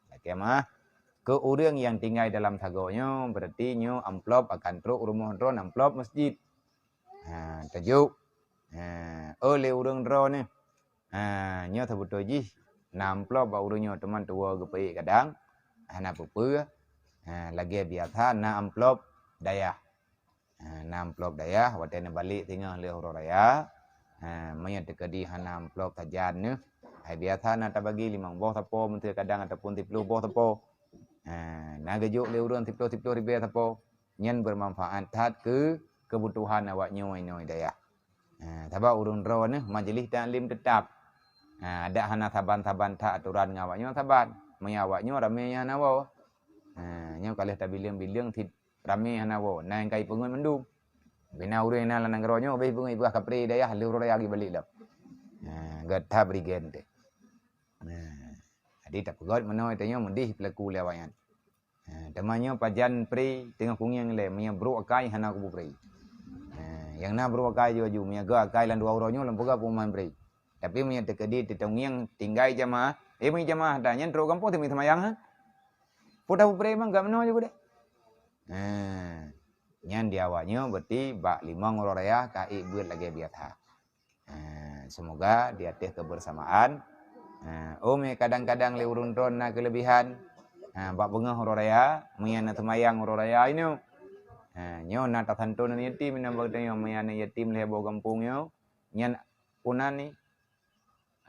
lakée meu'ah, keu ureuëng nyang tinggai dalam sagoe nyoe, berarti nyoe amplop akan trok rumoh droe, amplop masjid. Ha, tajok. Ha, oh lé ureuëng droeneuh. Ha, nyoe seubeutôi jih na amplop bak ureuëng nyoe, teuma tuwoe geupeuék kadang hana peue-peue. Ha, lagée biasa na amplop dayah. Ha, na amplop dayah, watée neubalek singoh lheueh uroe raya. Ha, meunyoe teukeudi hana amplop sajan neuh, hai biasa na tabagi limong boh sapo, meuseu kadang ataupun siploh boh sapo. Ha, na geujok lé ureuëng siploh-siploh ribée sapo. Nyan beumanfaat that keu keubutuhan awaknyoe inoe dayah. Ha, sabab ureuëng droeneuh majeulih taklim teutap. Ha, adak hana saban-saban that atoran ngon awaknyoe saban. Meunyoe awaknyoe ramé nyang hana woe. Ha, nyoe ka lheueh tabileueng-bileueng cit ramé hana woe. Na nyang ka jipeungeut mandum. Bina ureuëng na lam nanggroe nyoe, béh peungeut ipeugah kapré dayah lheueh uroe raya geubalek lom. Ha, gata bri gen teuh. Ha, jadi tapeugét meunoe tanyoe meudeh peulaku lé awaknyan. Ha, teuma nyoe pajan pri teungoh kungieng lé, meunyoe brok akai hana kubu pri. Ha, nyang na brok akai ju-aju, meunyoe geu akai lam dua uroe nyoe lom peugah peuman pri. Tapi meunyoe teukeudi teutungieng tinggai jamaah, eh, meunyoe jamaah dah nyan trok gampông teumé seumayang, ha? Peue tabu pri mang gak meunoe ju geude. Ha, nyan di awak nyoe berarti bak limong uroe raya ka ék beuet lagée biasa. Ha, semoga di ateueh kebersamaan, ha, oh, mé kadang-kadang lé ureuëng droe na keulebihan, ha, bak beungoh uroe raya, meunyoe na seumayang uroe raya inoe. Ha, nyoe na tasanton aneuk yatim, inoe bak tanyoe, meunyoe aneuk yatim lhée boh gampông nyoe, nyan punan ni.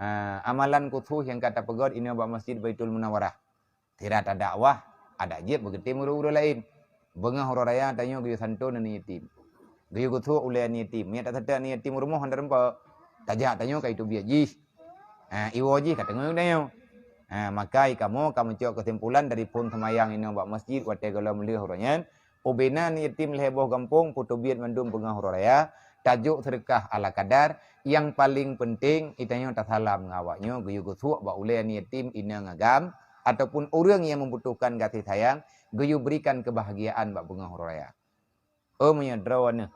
Ha, amalan khusos nyang ka tapeugét inoe bak Masjid Baitul Munawarah. Sira tadakwah, adak jeuet beugeutem ureuëng-ureuëng laén. Beungoh uroe raya tanyoe geuyue santon aneuk yatim. Geuyue geusuek ulée aneuk yatim. Meunyoe taseutôt aneuk yatim rumoh hana teurumpok, tajak tanyoe ka iteubiet jih. Ha, iwoe jih ka teungoh tanyoe. Ha, maka i kamoe ka meucok keusimpulan dari phon seumayang inoe bak masjid watée gohlom lheueh uroe nyan, ubena aneuk yatim lhée boh gampông peuteubiet mandum beungoh uroe raya, tajok seudeukah ala kadar, nyang paleng peunteng, itanyoe tasalam ngon awaknyoe geuyue geusuek bak ulée aneuk yatim inong agam, ataupun ureuëng nyang membutuhkan gaséh sayang, geuyue berikan keubahgiaan bak beungoh uroe raya. Oh, meunyoe droeneuh,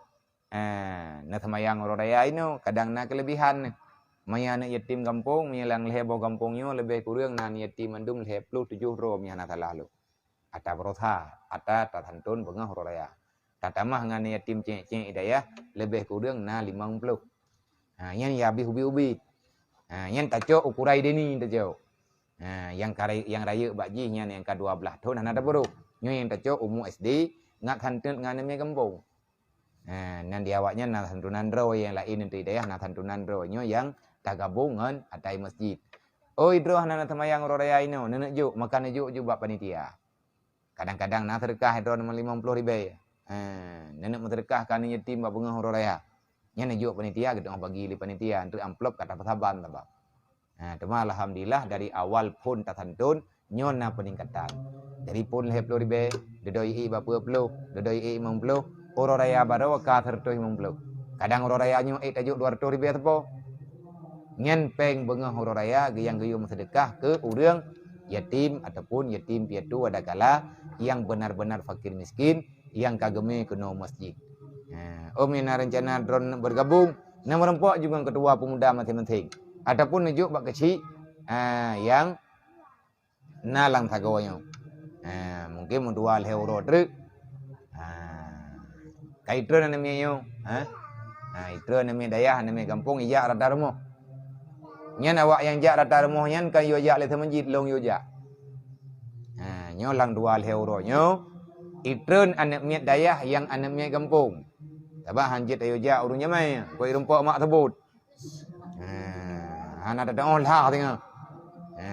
eh, neuseumayang uroe raya inoe, kadang na keulebihan neuh. Meunyoe aneuk yatim gampông, meunyoe lam lhée boh gampông nyoe leubeh kureueng na aneuk yatim mandum lhée ploh tujoh droe meunyoe hana salah lôn. Ata baroesa, ata tasanton beungoh uroe raya. Tatamah ngon yatim cék-cék i dayah, leubeh kureueng na limong ploh. Ha, nyan ya habéh ubit-ubit. Ha, nyan tacok ukuran dini tacok. Ha, nyang karai-, nyang rayeuk bak jih nyan nyang ka dua blaih thon hana tabarôh. Nyoe nyang tacok umu S D, ngat hanteut ngon aneuk miet gampông. Ha, nan di awaknyan na santunan droe, nyang laén di dayah na santunan droe. Nyoe nyang tagabong ngon atai masjid. Oi, droe hana na seumayang uroe raya inoe, neuneuk jok, maka neujok ju bak panitia. Kadang-kadang na seudeukah droe limong ploh ribèe. Ha, neuneuk meuseudeukah keu aneuk yatim bak beungoh uroe raya. Nyan neujok panitia, geutanyoe bagi lé panitia, enteuk amplop ka tapeusaban sabab. Ha, teuma alhamdulillah dari awal phon tasantun, nyoe na peuningkatan. Dari phon lhèe ploh ribèe, dudoe ék bak peuet ploh, dudoe ék limong ploh, uroe raya baroe ka seratus limong ploh. Kadang uroe raya nyoe ék tajok dua ratus ribèe sapo. Nyan péng beungoh uroe raya nyang geuyue meuseudeukah keu ureueng yatim ataupun yatim piatu adakala nyang benar-benar fakir miskin nyang ka geumé keunoe masjid. Ha, ôm nyang na reuncana droeneuh bergabung, na meurumpok ju ngon ketua pemuda maséng-maséng ataupun neujok bak keuchik, ha, nyang na lam sagoe nyoe. Ha, mungken meudua lhèe uroe treuk. Ha, ka itreun aneuk miet nyoe, ha? Ha, itreun aneuk miet dayah, aneuk miet gampông ijak rata rumoh. Nyan awak nyang jak rata rumoh nyan kan yue jak lé seumeujid, lôn yue jak. Ha, nyoe lam dua lhèe uroe nyoe, itreun aneuk miet dayah nyang aneuk miet gampông. Sabab han jeuet ayo jak ureueng nyamai, keu irumpok mak seubut. Ha, hana teudeungoe lah singoh. Ha,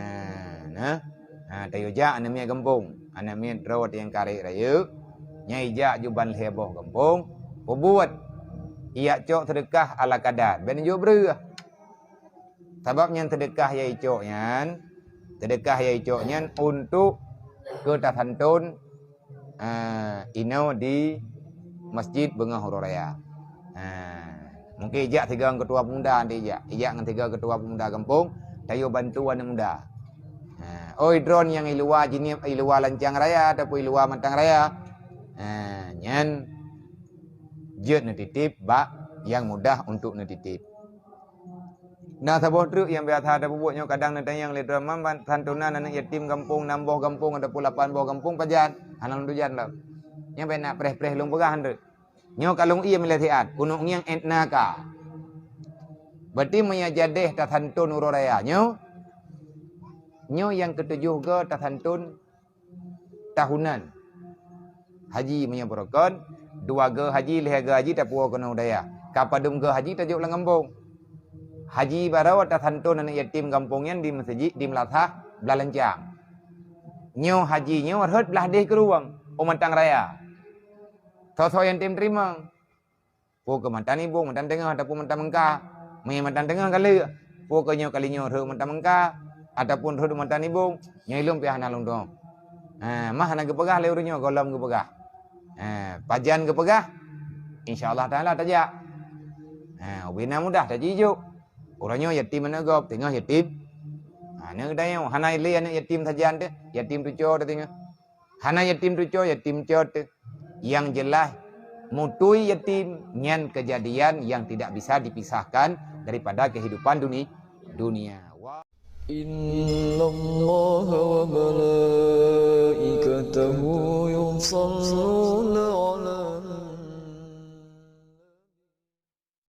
nah. Ha, tayue jak aneuk miet gampông. Aneuk miet droe nyang karek rayeuk. Nyan ijak ju ban lhèe boh gampông. Peubuet. Ijak cok seudeukah ala kadar. Bèk neujok breueh. Sabab nyan seudeukah nyang icok nyan, seudeukah nyang icok nyan untuk keu tasantun, eh, inoe di masjid beungoh uroe raya. Eh, mungken ijak sigoe ngon ketua pemuda nanti ijak. Ijak ngon sigoe ketua pemuda gampông, tayue bantu aneuk muda. Eh, oi droeneuh nyang i luwa Jeunieb, i luwa Lancang Raya ataupun i luwa Matang Raya, eh, nyan jeuet neutitip bak nyang mudah untuk neutitip. Na saboh treuk nyang biasa tapeubuet nyoe kadang neutanyong lé droeneuh, "Man, santunan aneuk yatim gampông, nam boh gampông ataupun lapan boh gampông pajan?" Hana lôn tujan lom. Nyan bèk na preh-preh lôn peugah treuk. Nyoe ka lôn ié milék siat, keuneuk ngieng et na ka. Berarti meunyoe jadeh tasantun uroe raya nyoe, nyoe nyang keutujoh goe tasantun tahunan. Haji meunyoe beurukon, dua goe haji, lhèe goe haji tapuwoe keunoe u dayah. Ka padum goe haji tajok lam gampông. Haji baroe tasantun aneuk yatim gampông nyan di meuseujid di Meulasah, Blaih Lancang. Nyoe haji nyoe rhot blaih deh keurueng, u Matang Raya. Soe-soe nyang tem teurimong. Peu keu Matan Ibong, Matan Teungoh ataupun Matan Meungka. Meunyoe Matan Teungoh ka lheueh, peu keu nyoe kali nyoe rhot Matan Meungka ataupun rhot Matan Ibong, nyoe ilôn pih hana lôn tueng. Ha, mah hana geupeugah lé ureueng nyoe, gohlom geupeugah. Ha, pajan geupeugah, insya Allah Taala tajak. Ha, ubena mudah tajijok. Ureueng nyoe yatim aneuk gob, teungoh yatim. Ha, aneuk geutanyoe hana lé aneuk yatim sajan teuh, yatim tuco teuh teungoh. Hana yatim tuco, yatim cot. Yang jelas, mutui yatim nyan kejadian yang tidak bisa dipisahkan daripada kehidupan duni-, dunia. Wa- إن الله وملائكته يصلون